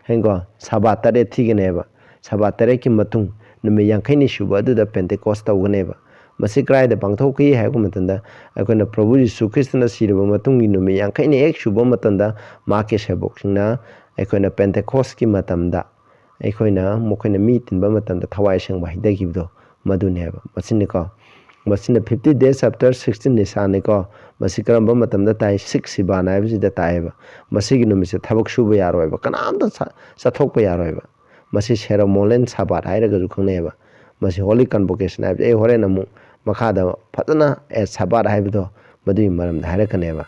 ꯍꯦꯡꯀꯣ, ꯁꯕꯥꯠ ꯇꯔꯦꯠ ꯊꯤꯒꯅꯦꯕ꯫ ꯁꯕꯥꯠ ꯇꯔꯦꯠꯀꯤ ꯃꯇꯨꯡ ꯅꯨꯃꯤꯠ ꯌꯥꯡꯈꯩꯅꯤ ꯁꯨꯕ ꯑꯗꯨꯗ Pentecost ꯇꯧꯒꯅꯦꯕ꯫ ꯃꯁꯤ ꯀꯗꯥꯏꯗ ꯄꯥꯡꯊꯣꯛꯈꯤ ꯍꯥꯏꯕ ꯃꯇꯝꯗ, ꯑꯩꯈꯣꯏꯅ ꯄ꯭ꯔꯚꯨ ꯖꯤꯁꯨ ꯈ꯭ꯔꯤꯁꯇꯅ ꯁꯤꯔꯕ ꯃꯇꯨꯡꯒꯤ ꯅꯨꯃꯤꯠ ꯌꯥꯡꯈꯩꯅꯤ ꯍꯦꯛ ꯁꯨꯕ ꯃꯇꯝꯗ ꯃꯍꯥꯛꯀꯤ ꯁꯦꯕꯣꯛꯁꯤꯡꯅ ꯑꯩꯈꯣꯏꯅ Pentecostꯀꯤ ꯃꯇꯝꯗ ꯑꯩꯈꯣꯏꯅ ꯃꯈꯣꯏꯅ ꯃꯤ ꯇꯤꯟꯕ ꯃꯇꯝꯗ ꯊꯋꯥꯏ ꯑꯁꯦꯡꯕ ꯍꯩꯊꯈꯤꯕꯗꯣ ꯃꯗꯨꯅꯦꯕ꯫ ꯃꯁꯤꯅꯤꯀꯣ, ꯃꯁꯤꯅ fifty days after sixteen Nisanꯅꯤꯀꯣ꯫ ꯃꯁꯤ ꯀꯔꯝꯕ ꯃꯇꯝꯗ ꯇꯥꯏ? Six Sivan ꯍꯥꯏꯕꯁꯤꯗ ꯇꯥꯏꯌꯦꯕ꯫ ꯃꯁꯤꯒꯤ ꯅꯨꯃꯤꯠꯁꯦ ꯊꯕꯛ ꯁꯨꯕ ꯌꯥꯔꯣꯏꯕ, ꯀꯅꯥꯝꯇ ꯆ-, ꯆꯠꯊꯣꯛꯄ ꯌꯥꯔꯣꯏꯕ꯫ ꯃꯁꯤ ceremonial Sabbath ꯍꯥꯏꯔꯒꯁꯨ ꯈꯪꯅꯩꯌꯦꯕ꯫ ꯃꯁꯤ holy convocation ꯍꯥꯏꯕꯁꯦ ꯑꯩ ꯍꯣꯔꯦꯟ ꯑꯃꯨꯛ ꯃꯈꯥꯗ ꯐꯖꯅ, ꯑꯦ, Sabbath ꯍꯥꯏꯕꯗꯣ ꯃꯗꯨꯒꯤ ꯃꯔꯝꯗ ꯍꯥꯏꯔꯛꯀꯅꯦꯕ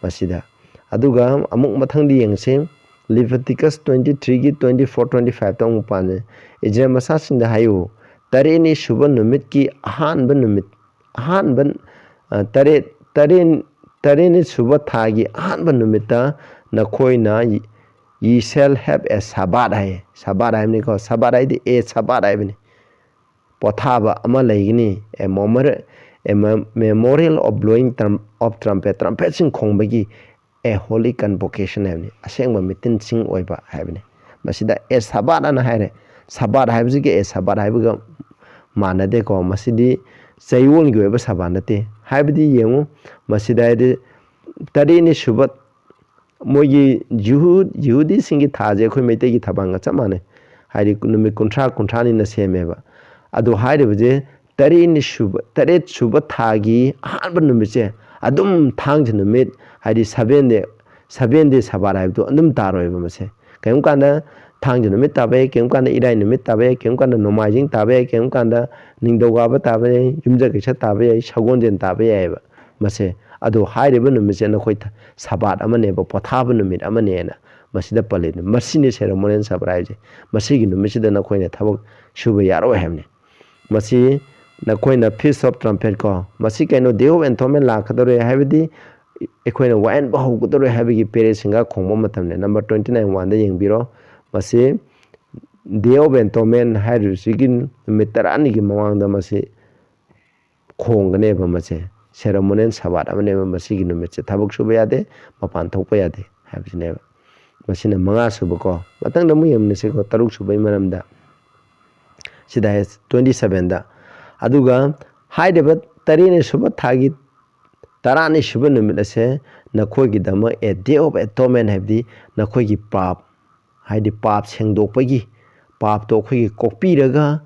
ꯃꯁꯤꯗ꯫ ꯑꯗꯨꯒ ꯑꯃꯨꯛ ꯃꯊꯪꯗꯤ ꯌꯦꯡꯉꯁꯤ, Leviticus twenty threeꯒꯤ twenty four, twenty fiveꯇ ꯑꯃꯨꯛ ꯄꯥꯟꯖꯩ꯫ ꯏꯖꯔꯦꯜ ꯃꯆꯥꯁꯤꯡꯗ ꯍꯥꯏꯌꯨ, ꯇꯔꯦꯠꯅꯤ ꯁꯨꯕ ꯅꯨꯃꯤꯠꯀꯤ ꯑꯍꯥꯟꯕ ꯅꯨꯃꯤꯠ, ꯑꯍꯥꯟꯕ, ꯑ, ꯇꯔꯦꯠ, ꯇꯔꯦꯠ, ꯇꯔꯦꯠꯅꯤ ꯁꯨꯕ ꯊꯥꯒꯤ ꯑꯍꯥꯟꯕ ꯅꯨꯃꯤꯠꯇ ꯅꯈꯣꯏꯅ "Ye shall have a Sabbath" high. Sabbath ꯍꯥꯏꯕꯅꯤꯀꯣ꯫ Sabbath ꯍꯥꯏꯗꯤ a Sabbath ꯍꯥꯏꯕꯅꯤ꯫ ꯄꯣꯊꯥꯕ ꯑꯃ ꯂꯩꯒꯅꯤ꯫ A memorial, a me-, memorial of blowing trum-, of trumpet, trumpetꯁꯤꯡ ꯈꯣꯡꯕꯒꯤ a holy convocation ꯍꯥꯏꯕꯅꯤ꯫ ꯑꯁꯦꯡꯕ ꯃꯤꯇꯤꯟꯁꯤꯡ ꯑꯣꯏꯕ ꯍꯥꯏꯕꯅꯤ꯫ ꯃꯁꯤꯗ a Sabbath ꯑꯅ ꯍꯥꯏꯔꯦ꯫ Sabbath ꯍꯥꯏꯕꯁꯤꯒ a Sabbath ꯍꯥꯏꯕꯒ ꯃꯥꯟꯅꯗꯦꯀꯣ꯫ ꯃꯁꯤꯗꯤ ꯆꯌꯣꯜꯒꯤ ꯑꯣꯏꯕ ꯁꯕꯥꯠ ꯅꯠꯇꯦ꯫ ꯍꯥꯏꯕꯗꯤ ꯌꯦꯡꯉꯨ, ꯃꯁꯤꯗ ꯍꯥꯏꯗꯤ ꯇꯔꯦꯠꯅꯤ ꯁꯨꯕ ꯃꯣꯏꯒꯤ ꯖꯤꯍꯨ-, ꯖꯤꯍꯨꯗꯤꯁꯤꯡꯒꯤ ꯊꯥꯁꯦ ꯑꯩꯈꯣꯏ ꯃꯩꯇꯩꯒꯤ ꯊꯕꯥꯜꯒ ꯆꯞ ꯃꯥꯟꯅꯩ꯫ ꯍꯥꯏꯗꯤ ꯅꯨꯃꯤꯠ ꯀꯨꯟꯊ꯭ꯔꯥ, ꯀꯨꯟꯊ꯭ꯔꯥꯅꯤꯅ ꯁꯦꯝꯃꯦꯕ꯫ ꯑꯗꯣ ꯍꯥꯏꯔꯤꯕꯁꯦ ꯇꯔꯦꯠꯅꯤ ꯁꯨꯕ, ꯇꯔꯦꯠ ꯁꯨꯕ ꯊꯥꯒꯤ ꯑꯍꯥꯟꯕ ꯅꯨꯃꯤꯠꯁꯦ ꯑꯗꯨꯝ ꯊꯥꯡꯖ ꯅꯨꯃꯤꯠ, ꯍꯥꯏꯗꯤ seven day, seven day ꯁꯕꯥꯠ ꯍꯥꯏꯕꯗꯣ ꯑꯗꯨꯝ ꯇꯥꯔꯣꯏꯕ ꯃꯁꯦ꯫ ꯀꯔꯤꯒꯨꯝꯕ ꯀꯥꯟꯗ ꯊꯥꯡꯖ ꯅꯨꯃꯤꯠ ꯇꯥꯕ ꯌꯥꯏ, ꯀꯔꯤꯒꯨꯝꯕ ꯀꯥꯟꯗ ꯏꯔꯥꯏ ꯅꯨꯃꯤꯠ ꯇꯥꯕ ꯌꯥꯏ, ꯀꯔꯤꯒꯨꯝꯕ ꯀꯥꯟꯗ ꯅꯣꯡꯃꯥꯏꯖꯤꯡ ꯇꯥꯕ ꯌꯥꯏ, ꯀꯔꯤꯒꯨꯝꯕ ꯀꯥꯟꯗ ꯅꯤꯡꯊꯧꯀꯥꯕ ꯇꯥꯕ ꯌꯥꯏ, ꯌꯨꯝꯖꯀꯩꯁ ꯇꯥꯕ ꯌꯥꯏ, ꯁꯒꯣꯜꯁꯦꯟ ꯇꯥꯕ ꯌꯥꯏꯑꯕ ꯃꯁꯦ꯫ ꯑꯗꯣ ꯍꯥꯏꯔꯤꯕ ꯅꯨꯃꯤꯠꯁꯦ ꯅꯈꯣꯏ ꯊ-, ꯁꯕꯥꯠ ꯑꯃꯅꯦꯕ, ꯄꯣꯊꯥꯕ ꯅꯨꯃꯤꯠ ꯑꯃꯅꯦꯅ ꯃꯁꯤꯗ ꯄꯜꯂꯤꯅꯤ꯫ ꯃꯁꯤꯅꯤ ceremonial ꯁꯕꯥꯠ ꯍꯥꯏꯁꯦ꯫ ꯃꯁꯤꯒꯤ ꯅꯨꯃꯤꯠꯁꯤꯗ ꯅꯈꯣꯏꯅ ꯊꯕꯛ ꯁꯨꯕ ꯌꯥꯔꯣꯏ ꯍꯥꯏꯕꯅꯤ꯫ ꯃꯁꯤ ꯅꯈꯣꯏꯅ Feast of Trumpet ꯀꯣ, ꯃꯁꯤ ꯀꯩꯅꯣ, Day of Atonement ꯂꯥꯛꯀꯗꯧꯔꯦ ꯍꯥꯏꯕꯗꯤ ꯑꯩꯈꯣꯏꯅ ꯋꯥꯌꯦꯟꯕ ꯍꯧꯒꯗꯧꯔꯦ ꯍꯥꯏꯕꯒꯤ ꯄꯦꯔꯦ ꯁꯤꯡꯒꯥ ꯈꯣꯡꯕ ꯃꯇꯝꯅꯤ꯫ Number twenty nine one ꯗ ꯌꯦꯡꯕꯤꯔꯣ꯫ ꯃꯁꯤ Day of Atonement ꯍꯥꯏꯔꯤꯕꯁꯤꯒꯤ ꯅꯨꯃꯤꯠ ꯇꯔꯥꯅꯤꯒꯤ ꯃꯃꯥꯡꯗ ꯃꯁꯤ ꯈꯣꯡꯒꯅꯦꯕ꯫ ꯃꯁꯦ ceremonial ꯁꯕꯥꯠ ꯑꯃꯅꯦꯕ꯫ ꯃꯁꯤꯒꯤ ꯅꯨꯃꯤꯠꯁꯦ ꯊꯕꯛ ꯁꯨꯕ ꯌꯥꯗꯦ, ꯃꯄꯥꯟ ꯊꯣꯛꯄ ꯌꯥꯗꯦ ꯍꯥꯏꯕꯁꯤꯅꯦꯕ꯫ ꯃꯁꯤꯅ ꯃꯉꯥ ꯁꯨꯕꯀꯣ꯫ ꯃꯊꯪꯗ ꯑꯃꯨꯛ ꯌꯦꯡꯃꯤꯟꯅꯁꯤꯀꯣ, ꯇꯔꯨꯛ ꯁꯨꯕꯒꯤ ꯃꯔꯝꯗ꯫ ꯁꯤꯗ ꯍꯥꯏ twenty seven ꯗ꯫ ꯑꯗꯨꯒ ꯍꯥꯏꯔꯤꯕ ꯇꯔꯦꯠꯅꯤ ꯁꯨꯕ ꯊꯥꯒꯤ ꯇꯔꯥꯅꯤ ꯁꯨꯕ ꯅꯨꯃꯤꯠ ꯑꯁꯦ ꯅꯈꯣꯏꯒꯤꯗꯃꯛ a Day of Atonement ꯍꯥꯏꯕꯗꯤ ꯅꯈꯣꯏꯒꯤ ꯄꯥꯞ, ꯍꯥꯏꯗꯤ ꯄꯥꯞ ꯁꯦꯡꯗꯣꯛꯄꯒꯤ, ꯄꯥꯞꯇꯣ ꯑꯩꯈꯣꯏꯒꯤ ꯀꯣꯛꯄꯤꯔꯒ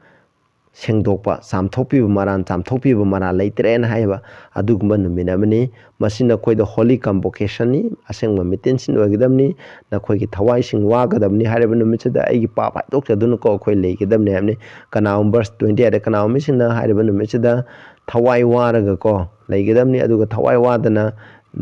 ꯁꯦꯡꯗꯣꯛꯄ, ꯆꯥꯝꯊꯣꯛꯄꯤꯕ ꯃꯔꯥꯟ, ꯆꯥꯝꯊꯣꯛꯄꯤꯕ ꯃꯔꯥꯟ ꯂꯩꯇ꯭ꯔꯦꯅ ꯍꯥꯏꯕ ꯑꯗꯨꯒꯨꯝꯕ ꯅꯨꯃꯤꯠ ꯑꯃꯅꯤ꯫ ꯃꯁꯤ ꯅꯈꯣꯏꯗ holy convocation ꯅꯤ, ꯑꯁꯦꯡꯕ ꯃꯤꯇꯤꯟꯁꯤꯡ ꯑꯣꯏꯒꯗꯕꯅꯤ꯫ ꯅꯈꯣꯏꯒꯤ ꯊꯋꯥꯏꯁꯤꯡ ꯋꯥꯒꯗꯕꯅꯤ꯫ ꯍꯥꯏꯔꯤꯕ ꯅꯨꯃꯤꯠꯁꯤꯗ ꯑꯩꯒꯤ ꯄꯥꯞ ꯍꯥꯏꯗꯣꯛꯆꯗꯨꯅꯀꯣ ꯑꯩꯈꯣꯏ ꯂꯩꯒꯗꯕꯅꯤ ꯍꯥꯏꯕꯅꯤ꯫ ꯀꯅꯥꯒꯨꯝꯕ verse twenty eight ꯗ ꯀꯅꯥꯒꯨꯝꯕ ꯃꯤꯁꯤꯡꯅ ꯍꯥꯏꯔꯤꯕ ꯅꯨꯃꯤꯠꯁꯤꯗ ꯊꯋꯥꯏ ꯋꯥꯔꯒꯀꯣ ꯂꯩꯒꯗꯕꯅꯤ꯫ ꯑꯗꯨꯒ ꯊꯋꯥꯏ ꯋꯥꯗꯅ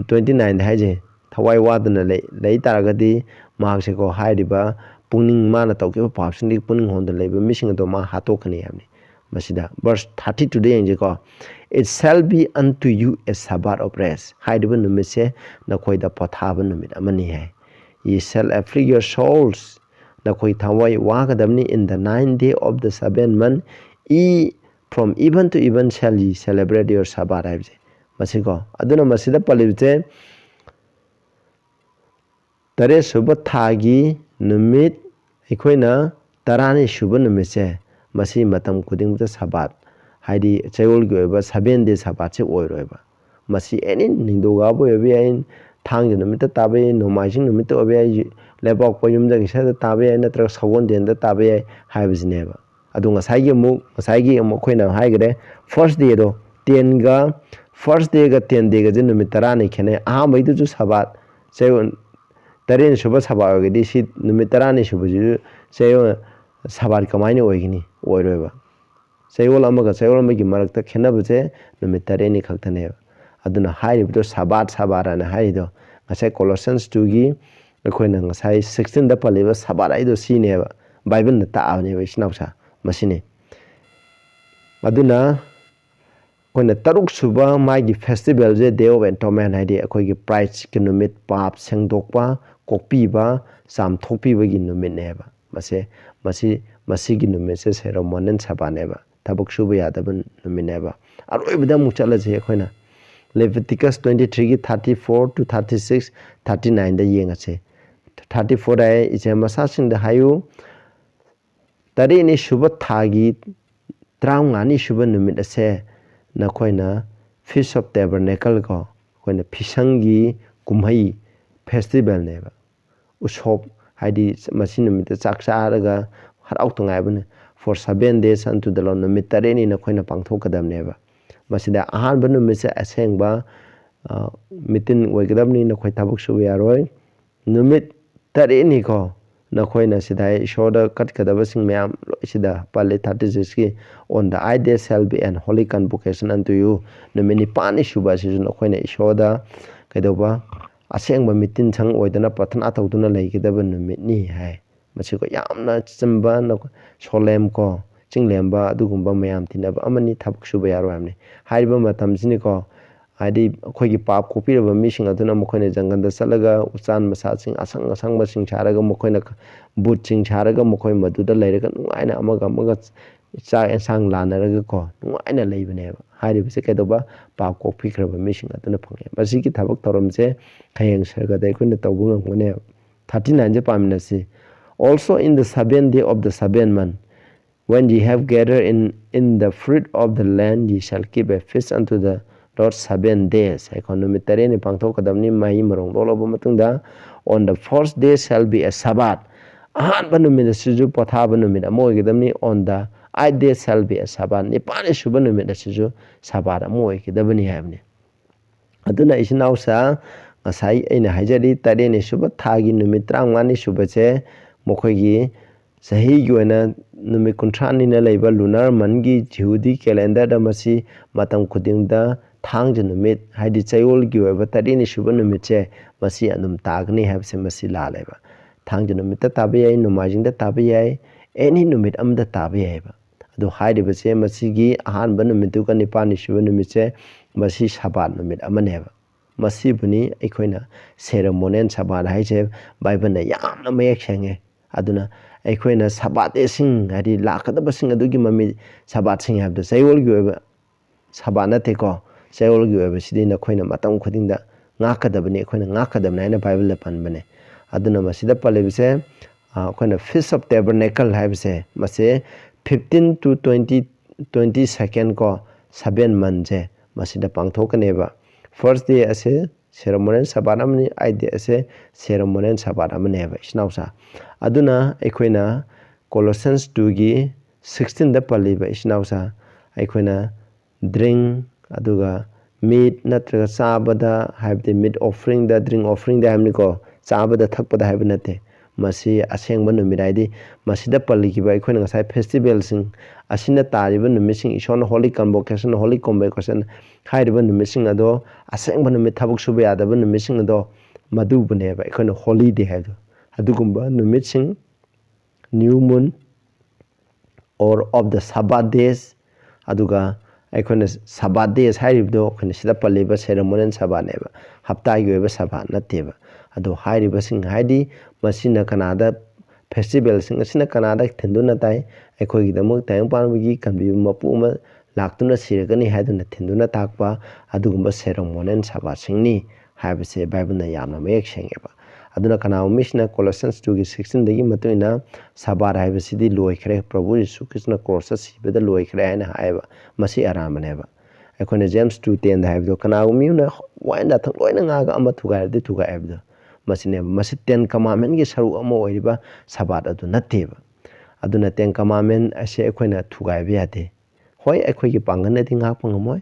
twenty nine ꯗ ꯍꯥꯏꯁꯦ, ꯊꯋꯥꯏ ꯋꯥꯗꯅ ꯂꯩ, ꯂꯩ ꯇꯥꯔꯒꯗꯤ ꯃꯍꯥꯛꯁꯦꯀꯣ ꯍꯥꯏꯔꯤꯕ ꯄꯨꯛꯅꯤꯡ, ꯃꯥꯅ ꯇꯧꯈꯤꯕ ꯄꯥꯞꯁꯤꯡꯗꯒꯤ ꯄꯨꯛꯅꯤꯡ ꯍꯣꯡꯗꯅ ꯂꯩꯕ ꯃꯤꯁꯤꯡ ꯑꯗꯣ ꯃꯥ ꯍꯥꯠꯇꯣꯛꯀꯅꯤ ꯍꯥꯏꯕꯅꯤ꯫ ꯃꯁꯤꯗ verse thirty two the ꯌꯦꯡꯁꯤꯀꯣ꯫ "It shall be unto you a Sabbath of rest." ꯍꯥꯏꯔꯤꯕ ꯅꯨꯃꯤꯠꯁꯦ ꯅꯈꯣꯏꯗ ꯄꯣꯊꯥꯕ ꯅꯨꯃꯤꯠ ꯑꯃꯅꯤ ꯍꯥꯏ꯫ "Ye shall afflict your souls." ꯅꯈꯣꯏ ꯊꯋꯥꯏ ꯋꯥꯒꯗꯕꯅꯤ꯫ "In the ninth day of the seventh month, ye from even to even shall ye celebrate your Sabbath" ꯍꯥꯏꯕꯁꯦ ꯃꯁꯤꯀꯣ꯫ ꯑꯗꯨꯅ ꯃꯁꯤꯗ ꯄꯜꯂꯤꯕꯁꯦ ꯇꯔꯦꯠ ꯁꯨꯕ ꯊꯥꯒꯤ ꯅꯨꯃꯤꯠ, ꯑꯩꯈꯣꯏꯅ ꯇꯔꯥꯅꯤ ꯁꯨꯕ ꯅꯨꯃꯤꯠꯁꯦ, ꯃꯁꯤ ꯃꯇꯝ ꯈꯨꯗꯤꯡꯃꯛꯇ ꯁꯕꯥꯠ, ꯍꯥꯏꯗꯤ ꯆꯌꯣꯜꯒꯤ ꯑꯣꯏꯕ seven day ꯁꯕꯥꯠꯁꯦ ꯑꯣꯏꯔꯣꯏꯕ꯫ ꯃꯁꯤ ꯑꯦꯅꯤ ꯅꯤꯡꯊꯧꯀꯥꯕ ꯑꯣꯏꯕ ꯌꯥꯏ, ꯊꯥꯡꯖ ꯅꯨꯃꯤꯠꯇ ꯇꯥꯕ ꯌꯥꯏ, ꯅꯣꯡꯃꯥꯏꯖꯤꯡ ꯅꯨꯃꯤꯠꯇ ꯑꯣꯏꯕ ꯌꯥꯏ, ꯂꯩꯕꯥꯛꯄꯣꯛꯄ ꯌꯨꯝꯖꯀꯩꯁꯗ ꯇꯥꯕ ꯌꯥꯏ, ꯅꯠꯇ꯭ꯔꯒ ꯁꯒꯣꯜꯁꯦꯟꯗ ꯇꯥꯕ ꯌꯥꯏ ꯍꯥꯏꯕꯁꯤꯅꯦꯕ꯫ ꯑꯗꯣ ꯉꯁꯥꯏꯒꯤ ꯑꯃꯨꯛ, ꯉꯁꯥꯏꯒꯤ ꯑꯃꯨꯛ ꯑꯩꯈꯣꯏꯅ ꯍꯥꯏꯈ꯭ꯔꯦ, first dayꯗꯣ, tenꯒ, first dayꯒ ten dayꯒꯁꯦ ꯅꯨꯃꯤꯠ ꯇꯔꯥꯅꯤ ꯈꯦꯠꯅꯩ꯫ ꯑꯍꯥꯟꯕꯩꯗꯨꯁꯨ ꯁꯕꯥꯠ, ꯆꯌꯣꯜ, ꯇꯔꯦꯠ ꯁꯨꯕ ꯁꯕꯥꯠ ꯑꯣꯏꯔꯒꯗꯤ ꯁꯤ ꯅꯨꯃꯤꯠ ꯇꯔꯥꯅꯤ ꯁꯨꯕꯁꯤꯁꯨ ꯆꯌꯣꯜ, ꯁꯕꯥꯠ ꯀꯃꯥꯏꯅ ꯑꯣꯏꯒꯅꯤ? ꯑꯣꯏꯔꯣꯏꯕ꯫ ꯆꯌꯣꯜ ꯑꯃꯒ ꯆꯌꯣꯜ ꯑꯃꯒꯤ ꯃꯔꯛꯇ ꯈꯦꯠꯅꯕꯁꯦ ꯅꯨꯃꯤꯠ ꯇꯔꯦꯠꯅꯤ ꯈꯛꯇꯅꯦꯕ꯫ ꯑꯗꯨꯅ ꯍꯥꯏꯔꯤꯕꯗꯣ ꯁꯕꯥꯠ, ꯁꯕꯥꯠ ꯍꯥꯏꯅ ꯍꯥꯏꯔꯤꯗꯣ ꯉꯁꯥꯏ Colossians twoꯒꯤ ꯑꯩꯈꯣꯏꯅ ꯉꯁꯥꯏ sixteenꯗ ꯄꯜꯂꯤꯕ ꯁꯕꯥꯠ ꯍꯥꯏꯗꯣ ꯁꯤꯅꯦꯕ꯫ ꯕꯥꯏꯕꯜꯅ ꯇꯥꯛꯑꯕꯅꯦꯕ, ꯏꯆꯤꯟ ꯏꯅꯥꯎꯁꯥ, ꯃꯁꯤꯅꯤ꯫ ꯑꯗꯨꯅ ꯑꯩꯈꯣꯏꯅ ꯇꯔꯨꯛ ꯁꯨꯕ ꯃꯥꯒꯤ festivalꯁꯦ Day of Atonement, ꯍꯥꯏꯗꯤ ꯑꯩꯈꯣꯏꯒꯤ prideꯀꯤ ꯅꯨꯃꯤꯠ, ꯄꯥꯞ ꯁꯦꯡꯗꯣꯛꯄ, ꯀꯣꯛꯄꯤꯕ, ꯆꯥꯝꯊꯣꯛꯄꯤꯕꯒꯤ ꯅꯨꯃꯤꯠꯅꯦꯕ꯫ ꯃꯁꯦ, ꯃꯁꯤ, ꯃꯁꯤꯒꯤ ꯅꯨꯃꯤꯠꯁꯦ ceremonial Sabbathꯅꯦꯕ, ꯊꯕꯛ ꯁꯨꯕ ꯌꯥꯗꯕ ꯅꯨꯃꯤꯠꯅꯦꯕ꯫ ꯑꯔꯣꯏꯕꯗ ꯑꯃꯨꯛ ꯆꯠꯂꯁꯦ ꯑꯩꯈꯣꯏꯅ Leviticus twenty threeꯒꯤ thirty four to thirty six, thirty nineꯗ ꯌꯦꯡꯉꯁꯦ꯫ Thirty four ꯍꯥꯏ, "ꯏꯆꯦ ꯃꯆꯥꯁꯤꯡꯗ ꯍꯥꯏꯌꯨ, ꯇꯔꯦꯠꯅꯤ ꯁꯨꯕ ꯊꯥꯒꯤ ꯇꯔꯥꯃꯉꯥꯅꯤ ꯁꯨꯕ ꯅꯨꯃꯤꯠ ꯑꯁꯦ ꯅꯈꯣꯏꯅ Feast of Tabernacle" ꯀꯣ, ꯑꯩꯈꯣꯏꯅ ꯐꯤꯁꯪꯒꯤ ꯀꯨꯝꯍꯩ, festivalꯅꯦꯕ꯫ ꯎꯁꯣꯞ, ꯍꯥꯏꯗꯤ ꯃꯁꯤ ꯅꯨꯃꯤꯠꯇ ꯆꯥꯛ ꯆꯥꯔꯒ ꯍꯔꯥꯎ ꯇꯉꯥꯏꯕꯅꯤ꯫ "For seven days unto the Lord", ꯅꯨꯃꯤꯠ ꯇꯔꯦꯠꯅꯤ ꯅꯈꯣꯏꯅ ꯄꯥꯡꯊꯣꯛꯀꯗꯕꯅꯦꯕ꯫ ꯃꯁꯤꯗ ꯑꯍꯥꯟꯕ ꯅꯨꯃꯤꯠꯁꯦ ꯑꯁꯦꯡꯕ, ꯑ, ꯃꯤꯇꯤꯟ ꯑꯣꯏꯒꯗꯕꯅꯤ, ꯅꯈꯣꯏ ꯊꯕꯛ ꯁꯨꯕ ꯌꯥꯔꯣꯏ꯫ ꯅꯨꯃꯤꯠ ꯇꯔꯦꯠꯅꯤꯀꯣ, ꯅꯈꯣꯏꯅ ꯁꯤꯗ ꯏꯁꯣꯔꯗ ꯀꯠꯀꯗꯕꯁꯤꯡ ꯃꯌꯥꯝ ꯂꯣꯏ ꯁꯤꯗ ꯄꯜꯂꯤ, thirty sixꯀꯤ, "On the eighth day shall be an holy convocation unto you", ꯅꯨꯃꯤꯠ ꯅꯤꯄꯥꯜꯅꯤ ꯁꯨꯕ ꯑꯁꯤꯁꯨ ꯅꯈꯣꯏꯅ ꯏꯁꯣꯔꯗ ꯀꯩꯗꯧꯕ, ꯑꯁꯦꯡꯕ ꯃꯤꯇꯤꯟ ꯁꯪ ꯑꯣꯏꯗꯅ ꯄ꯭ꯔꯊꯅꯥ ꯇꯧꯗꯨꯅ ꯂꯩꯒꯗꯕ ꯅꯨꯃꯤꯠꯅꯤ ꯍꯥꯏ꯫ ꯃꯁꯤꯀꯣ ꯌꯥꯝꯅ ꯆꯨꯝꯕ, ꯅꯈꯣꯏ ꯁꯣꯂꯦꯝ ꯀꯣ, ꯆꯤꯡꯂꯦꯝꯕ ꯑꯗꯨꯒꯨꯝꯕ ꯃꯌꯥꯝ ꯇꯤꯟꯅꯕ ꯑꯃꯅꯤ, ꯊꯕꯛ ꯁꯨꯕ ꯌꯥꯔꯣꯏ ꯍꯥꯏꯕꯅꯤ꯫ ꯍꯥꯏꯔꯤꯕ ꯃꯇꯝꯁꯤꯅꯤꯀꯣ, ꯍꯥꯏꯗꯤ ꯑꯩꯈꯣꯏꯒꯤ ꯄꯥꯞ ꯀꯣꯛꯄꯤꯔꯕ ꯃꯤꯁꯤꯡ ꯑꯗꯨꯅ ꯃꯈꯣꯏꯅ ꯖꯪꯒꯜꯗ ꯆꯠꯂꯒ ꯎꯆꯥꯟ ꯃꯆꯥꯁꯤꯡ ꯑꯁꯪ ꯑꯁꯪꯕꯁꯤꯡ ꯁꯥꯔꯒ, ꯃꯈꯣꯏꯅ ꯕꯨꯠꯁꯤꯡ ꯁꯥꯔꯒ, ꯃꯈꯣꯏ ꯃꯗꯨꯗ ꯂꯩꯔꯒ ꯅꯨꯡꯉꯥꯏꯅ ꯑꯃꯒ ꯑꯃꯒ ꯆꯥꯛ ꯑꯦꯟꯁꯥꯡ ꯂꯥꯟꯅꯔꯒꯀꯣ, ꯅꯨꯡꯉꯥꯏꯅ ꯂꯩꯕꯅꯦꯕ꯫ ꯍꯥꯏꯔꯤꯕꯁꯦ ꯀꯩꯗꯧꯕ? ꯄꯥꯞ ꯀꯣꯛꯄꯤꯈ꯭ꯔꯕ ꯃꯤꯁꯤꯡ ꯑꯗꯨꯅ ꯐꯪꯉꯦ꯫ ꯃꯁꯤꯒꯤ ꯊꯕꯛ ꯊꯧꯔꯝꯁꯦ ꯍꯌꯦꯡ ꯁꯔꯒꯗ ꯑꯩꯈꯣꯏꯅ ꯇꯧꯕ ꯉꯝꯒꯅꯦꯕ꯫ Thirty nine say ꯄꯥꯃꯤꯟꯅꯁꯤ꯫ Also in the seventh day of the seventh month, when ye have gathered in, in the fruit of the land, ye shall keep a feast unto the Lord seven days. ꯍꯥꯏꯀꯣ, ꯅꯨꯃꯤꯠ ꯇꯔꯦꯠꯅꯤ ꯄꯥꯡꯊꯣꯛꯀꯗꯕꯅꯤ꯫ ꯃꯍꯩ ꯃꯔꯣꯡ ꯂꯣꯛꯂꯕ ꯃꯇꯨꯡꯗ, on the first day shall be a Sabbath. ꯑꯍꯥꯟꯕ ꯅꯨꯃꯤꯠ ꯑꯁꯤꯁꯨ ꯄꯣꯊꯥꯕ ꯅꯨꯃꯤꯠ ꯑꯃ ꯑꯣꯏꯒꯗꯕꯅꯤ꯫ On the eighth day shall be a Sabbath. ꯅꯤꯄꯥꯜꯅꯤ ꯁꯨꯕ ꯅꯨꯃꯤꯠ ꯑꯁꯤꯁꯨ ꯁꯕꯥꯠ ꯑꯃ ꯑꯣꯏꯒꯗꯕꯅꯤ ꯍꯥꯏꯕꯅꯤ꯫ ꯑꯗꯨꯅ ꯏꯆꯤꯟ ꯏꯅꯥꯎꯁꯥ, ꯉꯁꯥꯏ ꯑꯩꯅ ꯍꯥꯏꯖꯔꯤ, ꯇꯔꯦꯠꯅꯤ ꯁꯨꯕ ꯊꯥꯒꯤ ꯅꯨꯃꯤꯠ ꯇꯔꯥꯃꯉꯥꯅꯤ ꯁꯨꯕꯁꯦ ꯃꯈꯣꯏꯒꯤ ꯆꯍꯤꯒꯤ ꯑꯣꯏꯅ ꯅꯨꯃꯤꯠ ꯀꯨꯟꯊ꯭ꯔꯥꯅꯤꯅ ꯂꯩꯕ lunar monthꯀꯤ ꯖꯤꯍꯨꯗꯤ calendarꯗ ꯃꯁꯤ ꯃꯇꯝ ꯈꯨꯗꯤꯡꯗ ꯊꯥꯡꯖ ꯅꯨꯃꯤꯠ, ꯍꯥꯏꯗꯤ ꯆꯌꯣꯜꯒꯤ ꯑꯣꯏꯕ ꯇꯔꯦꯠꯅꯤ ꯁꯨꯕ ꯅꯨꯃꯤꯠꯁꯦ ꯃꯁꯤ ꯑꯗꯨꯝ ꯇꯥꯒꯅꯤ ꯍꯥꯏꯕꯁꯦ ꯃꯁꯤ ꯂꯥꯜꯂꯦꯕ꯫ ꯊꯥꯡꯖ ꯅꯨꯃꯤꯠꯇ ꯇꯥꯕ ꯌꯥꯏ, ꯅꯣꯡꯃꯥꯏꯖꯤꯡꯗ ꯇꯥꯕ ꯌꯥꯏ, any ꯅꯨꯃꯤꯠ ꯑꯃꯗ ꯇꯥꯕ ꯌꯥꯏꯕ꯫ ꯑꯗꯨ ꯍꯥꯏꯔꯤꯕꯁꯦ ꯃꯁꯤꯒꯤ ꯑꯍꯥꯟꯕ ꯅꯨꯃꯤꯠꯇꯨꯒ ꯅꯤꯄꯥꯜꯅꯤ ꯁꯨꯕ ꯅꯨꯃꯤꯠꯁꯦ ꯃꯁꯤ ꯁꯕꯥꯠ ꯅꯨꯃꯤꯠ ꯑꯃꯅꯦꯕ꯫ ꯃꯁꯤꯕꯨꯅꯤ ꯑꯩꯈꯣꯏꯅ ceremonial Sabbath ꯍꯥꯏꯁꯦ ꯕꯥꯏꯕꯜꯅ ꯌꯥꯝꯅ ꯃꯌꯦꯛ ꯁꯦꯡꯉꯦ꯫ ꯑꯗꯨꯅ ꯑꯩꯈꯣꯏꯅ ꯁꯕꯥꯠ ꯗꯦꯁꯤꯡ, ꯍꯥꯏꯗꯤ ꯂꯥꯛꯀꯗꯕꯁꯤꯡ ꯑꯗꯨꯒꯤ ꯃꯃꯤ ꯁꯕꯥꯠꯁꯤꯡ ꯍꯥꯏꯕꯗꯣ ꯆꯌꯣꯜꯒꯤ ꯑꯣꯏꯕ ꯁꯕꯥꯠ ꯅꯠꯇꯦꯀꯣ꯫ ꯆꯌꯣꯜꯒꯤ ꯑꯣꯏꯕꯁꯤꯗꯤ ꯅꯈꯣꯏꯅ ꯃꯇꯝ ꯈꯨꯗꯤꯡꯗ ꯉꯥꯛꯀꯗꯕꯅꯤ, ꯑꯩꯈꯣꯏꯅ ꯉꯥꯛꯀꯗꯕꯅꯤ ꯍꯥꯏꯅ ꯕꯥꯏꯕꯜꯗ ꯄꯟꯕꯅꯦ꯫ ꯑꯗꯨꯅ ꯃꯁꯤꯗ ꯄꯜꯂꯤꯕꯁꯦ, ꯑ, ꯑꯩꯈꯣꯏꯅ Feast of Tabernacle ꯍꯥꯏꯕꯁꯦ, ꯃꯁꯤ fifteen to twenty, twenty second ꯀꯣ, seven monthꯁꯦ ꯃꯁꯤꯗ ꯄꯥꯡꯊꯣꯛꯀꯅꯦꯕ꯫ First day ꯑꯁꯦ ceremonial Sabbath ꯑꯃꯅꯤ, eighth day ꯑꯁꯦ ceremonial Sabbath ꯑꯃꯅꯦꯕ, ꯏꯆꯤꯟ ꯏꯅꯥꯎꯁꯥ꯫ ꯑꯗꯨꯅ ꯑꯩꯈꯣꯏꯅ Colossians twoꯒꯤ sixteenꯗ ꯄꯜꯂꯤꯕ, ꯏꯆꯤꯟ ꯏꯅꯥꯎꯁꯥ, ꯑꯩꯈꯣꯏꯅ drink, ꯑꯗꯨꯒ meat ꯅꯠꯇ꯭ꯔꯒ ꯆꯥꯕꯗ, ꯍꯥꯏꯕꯗꯤ meat offeringꯗ, drink offeringꯗ ꯍꯥꯏꯕꯅꯤꯀꯣ, ꯆꯥꯕꯗ ꯊꯛꯄꯗ ꯍꯥꯏꯕ ꯅꯠꯇꯦ꯫ ꯃꯁꯤ ꯑꯁꯦꯡꯕ ꯅꯨꯃꯤꯠ, ꯍꯥꯏꯗꯤ ꯃꯁꯤꯗ ꯄꯜꯂꯤꯈꯤꯕ ꯑꯩꯈꯣꯏꯅ ꯉꯁꯥꯏ festivalꯁꯤꯡ ꯑꯁꯤꯅ ꯇꯥꯔꯤꯕ ꯅꯨꯃꯤꯠꯁꯤꯡ, ꯏꯁꯣꯔꯅ holy convocation, holy convocation ꯍꯥꯏꯔꯤꯕ ꯅꯨꯃꯤꯠꯁꯤꯡ ꯑꯗꯣ, ꯑꯁꯦꯡꯕ ꯅꯨꯃꯤꯠ, ꯊꯕꯛ ꯁꯨꯕ ꯌꯥꯗꯕ ꯅꯨꯃꯤꯠꯁꯤꯡ ꯑꯗꯣ, ꯃꯗꯨꯕꯨꯅꯦꯕ ꯑꯩꯈꯣꯏꯅ holy day ꯍꯥꯏꯕꯗꯣ꯫ ꯑꯗꯨꯒꯨꯝꯕ ꯅꯨꯃꯤꯠꯁꯤꯡ, new moon or of the Sabbath days, ꯑꯗꯨꯒ ꯑꯩꯈꯣꯏꯅ Sabbath days ꯍꯥꯏꯔꯤꯕꯗꯣ ꯑꯩꯈꯣꯏꯅ ꯁꯤꯗ ꯄꯜꯂꯤꯕ ceremonial Sabbathꯅꯦꯕ, ꯍꯞꯇꯥꯒꯤ ꯑꯣꯏꯕ Sabbath ꯅꯠꯇꯦꯕ꯫ ꯑꯗꯣ ꯍꯥꯏꯔꯤꯕꯁꯤꯡ ꯍꯥꯏꯗꯤ ꯃꯁꯤꯅ ꯀꯅꯥꯗ, festivalꯁꯤꯡ ꯑꯁꯤꯅ ꯀꯅꯥꯗ ꯊꯤꯟꯗꯨꯅ ꯇꯥꯏ? ꯑꯩꯈꯣꯏꯒꯤꯗꯃꯛ ꯇꯥꯏꯕꯪ ꯄꯥꯟꯕꯒꯤ ꯀꯟꯕꯤꯕ ꯃꯄꯨ ꯑꯃ ꯂꯥꯛꯇꯨꯅ ꯁꯤꯔꯒꯅꯤ ꯍꯥꯏꯗꯨꯅ ꯊꯤꯟꯗꯨꯅ ꯇꯥꯛꯄ ꯑꯗꯨꯒꯨꯝꯕ ceremonial Sabbathꯁꯤꯡꯅꯤ ꯍꯥꯏꯕꯁꯦ ꯕꯥꯏꯕꯜꯅ ꯌꯥꯝꯅ ꯃꯌꯦꯛ ꯁꯦꯡꯉꯦꯕ꯫ ꯑꯗꯨꯅ ꯀꯅꯥꯒꯨꯝꯕ ꯃꯤꯁꯤꯅ Colossians twoꯒꯤ sixteenꯗꯒꯤ ꯃꯇꯨꯡ ꯏꯟꯅ Sabbath ꯍꯥꯏꯕꯁꯤꯗꯤ ꯂꯣꯏꯈ꯭ꯔꯦ, ꯄ꯭ꯔꯚꯨ ꯌꯤꯁꯨ ꯈ꯭ꯔꯤꯁꯇꯅ crossꯇ ꯁꯤꯕꯗ ꯂꯣꯏꯈ꯭ꯔꯦ ꯍꯥꯏꯅ ꯍꯥꯏꯌꯦꯕ꯫ ꯃꯁꯤ ꯑꯔꯥꯟꯕꯅꯦꯕ꯫ ꯑꯩꯈꯣꯏꯅ James two tenꯗ ꯍꯥꯏꯕꯗꯣ, ꯀꯅꯥꯒꯨꯝꯕ ꯃꯤ ꯑꯃꯅ ꯋꯥꯌꯦꯜ ꯌꯥꯊꯪ ꯂꯣꯏꯅ ꯉꯥꯛꯑꯒ ꯑꯃ ꯊꯨꯒꯥꯏꯔꯗꯤ ꯊꯨꯒꯥꯏ ꯍꯥꯏꯕꯗꯣ, ꯃꯁꯤꯅꯦꯕ꯫ ꯃꯁꯤ Ten Commandmentꯀꯤ ꯁꯔꯨꯛ ꯑꯃ ꯑꯣꯏꯔꯤꯕ Sabbath ꯑꯗꯨ ꯅꯠꯇꯦꯕ꯫ ꯑꯗꯨꯅ Ten Commandment ꯑꯁꯤ ꯑꯩꯈꯣꯏꯅ ꯊꯨꯒꯥꯏꯕ ꯌꯥꯗꯦ꯫ ꯍꯣꯏ, ꯑꯩꯈꯣꯏꯒꯤ ꯄꯥꯡꯒꯜꯅꯗꯤ ꯉꯥꯛꯄ ꯉꯝꯃꯣꯏ꯫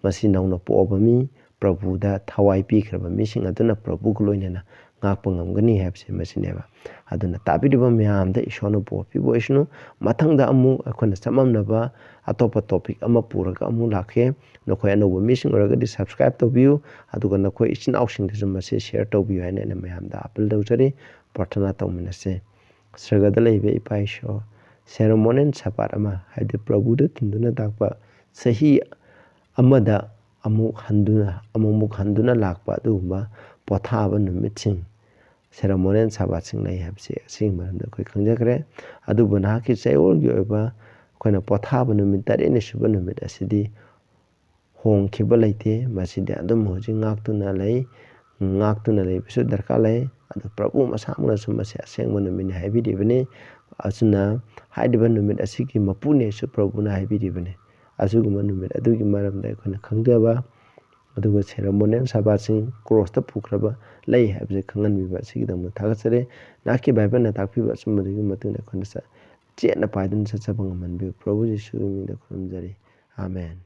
ꯃꯁꯤ ꯅꯧꯅ ꯄꯣꯛꯑꯕ ꯃꯤ, ꯄ꯭ꯔꯚꯨꯗ ꯊꯋꯥꯏ ꯄꯤꯈ꯭ꯔꯕ ꯃꯤꯁꯤꯡ ꯑꯗꯨꯅ ꯄ꯭ꯔꯚꯨꯒ ꯂꯣꯏꯅꯅ ꯉꯥꯛꯄ ꯉꯝꯒꯅꯤ ꯍꯥꯏꯕꯁꯦ ꯃꯁꯤꯅꯦꯕ꯫ ꯑꯗꯨꯅ ꯇꯥꯕꯤꯔꯤꯕ ꯃꯌꯥꯝꯗ ꯏꯁꯣꯔꯅ ꯕꯣꯔ ꯄꯤꯕ ꯑꯣꯏꯁꯅꯨ꯫ ꯃꯊꯪꯗ ꯑꯃꯨꯛ ꯑꯩꯈꯣꯏꯅ ꯆꯃꯝꯅꯕ ꯑꯇꯣꯞꯄ topic ꯑꯃ ꯄꯨꯔꯒ ꯑꯃꯨꯛ ꯂꯥꯛꯀꯦ꯫ ꯅꯈꯣꯏ ꯑꯅꯧꯕ ꯃꯤꯁꯤꯡ ꯑꯣꯏꯔꯒꯗꯤ subscribe ꯇꯧꯕꯤꯌꯨ, ꯑꯗꯨꯒ ꯅꯈꯣꯏ ꯏꯆꯤꯟ ꯏꯅꯥꯎꯁꯤꯡꯗꯁꯨ ꯃꯁꯤ share ꯇꯧꯕꯤꯌꯨ ꯍꯥꯏꯅ ꯑꯩꯅ ꯃꯌꯥꯝꯗ appeal ꯇꯧꯖꯔꯤ꯫ ꯄ꯭ꯔꯥꯔꯊꯅꯥ ꯇꯧꯃꯤꯟꯅꯁꯦ꯫ ꯁ꯭ꯔꯒꯗ ꯂꯩꯕ ꯏꯄꯥ ꯏꯁꯣꯔ, ceremonial Sabbath ꯑꯃ, ꯍꯥꯏꯕꯗꯤ ꯄ꯭ꯔꯚꯨꯗ ꯊꯤꯟꯗꯨꯅ ꯇꯥꯛꯄ, ꯆꯍꯤ ꯑꯃꯗ ꯑꯃꯨꯛ ꯍꯟꯗꯨꯅ, ꯑꯃꯨꯛꯃꯨꯛ ꯍꯟꯗꯨꯅ ꯂꯥꯛꯄ ꯑꯗꯨꯒꯨꯝꯕ ꯄꯣꯊꯥꯕ ꯅꯨꯃꯤꯠꯁꯤꯡ, ceremonial Sabbathꯁꯤꯡ ꯂꯩ ꯍꯥꯏꯕꯁꯤ ꯑꯁꯤꯒꯤ ꯃꯔꯝꯗ ꯑꯩꯈꯣꯏ ꯈꯪꯖꯈ꯭ꯔꯦ꯫ ꯑꯗꯨꯕꯨ ꯅꯍꯥꯛꯀꯤ ꯆꯌꯣꯜꯒꯤ ꯑꯣꯏꯕ ꯑꯩꯈꯣꯏꯅ ꯄꯣꯊꯥꯕ ꯅꯨꯃꯤꯠ, ꯇꯔꯦꯠꯅꯤ ꯁꯨꯕ ꯅꯨꯃꯤꯠ ꯑꯁꯤꯗꯤ ꯍꯣꯡꯈꯤꯕ ꯂꯩꯇꯦ꯫ ꯃꯁꯤꯗꯤ ꯑꯗꯨꯝ ꯍꯧꯖꯤꯛ ꯉꯥꯛꯇꯨꯅ ꯂꯩ꯫ ꯉꯥꯛꯇꯨꯅ ꯂꯩꯕꯁꯨ ꯗꯔꯀꯥꯔ ꯂꯩ꯫ ꯑꯗꯨ ꯄ꯭ꯔꯚꯨ ꯃꯁꯥꯃꯛꯅꯁꯨ ꯃꯁꯤ ꯑꯁꯦꯡꯕ ꯅꯨꯃꯤꯠꯅꯤ ꯍꯥꯏꯕꯤꯔꯤꯕꯅꯤ꯫ ꯑꯁꯨꯝꯅ ꯍꯥꯏꯔꯤꯕ ꯅꯨꯃꯤꯠ ꯑꯁꯤꯒꯤ ꯃꯄꯨꯅꯦꯁꯨ ꯄ꯭ꯔꯚꯨꯅ ꯍꯥꯏꯕꯤꯔꯤꯕꯅꯤ꯫ ꯑꯁꯤꯒꯨꯝꯕ ꯅꯨꯃꯤꯠ ꯑꯗꯨꯒꯤ ꯃꯔꯝꯗ ꯑꯩꯈꯣꯏꯅ ꯈꯪꯖꯕ, ꯑꯗꯨꯒ ceremonial Sabbathꯁꯤꯡ crossꯇ ꯄꯨꯈ꯭ꯔꯕ ꯂꯩ ꯍꯥꯏꯕꯁꯤ ꯈꯪꯍꯟꯕꯤꯕ ꯑꯁꯤꯒꯤꯗꯃꯛ ꯊꯥꯒꯠꯆꯔꯤ꯫ ꯅꯍꯥꯛꯀꯤ ꯕꯥꯏꯕꯜꯅ ꯇꯥꯛꯄꯤꯕ ꯑꯆꯨꯝꯕꯗꯨꯒꯤ ꯃꯇꯨꯡ ꯏꯟꯅ ꯑꯩꯈꯣꯏꯅ ꯆ-, ꯆꯦꯠꯅ ꯄꯥꯏꯗꯨꯅ ꯆꯠꯆꯕ ꯉꯝꯍꯟꯕꯤꯌꯨ꯫ ꯄ꯭ꯔꯚꯨ ꯌꯤꯁꯨꯒꯤ ꯃꯤꯡꯗ ꯈꯨꯔꯨꯝꯖꯔꯤ꯫ ꯑꯥꯃꯦꯟ꯫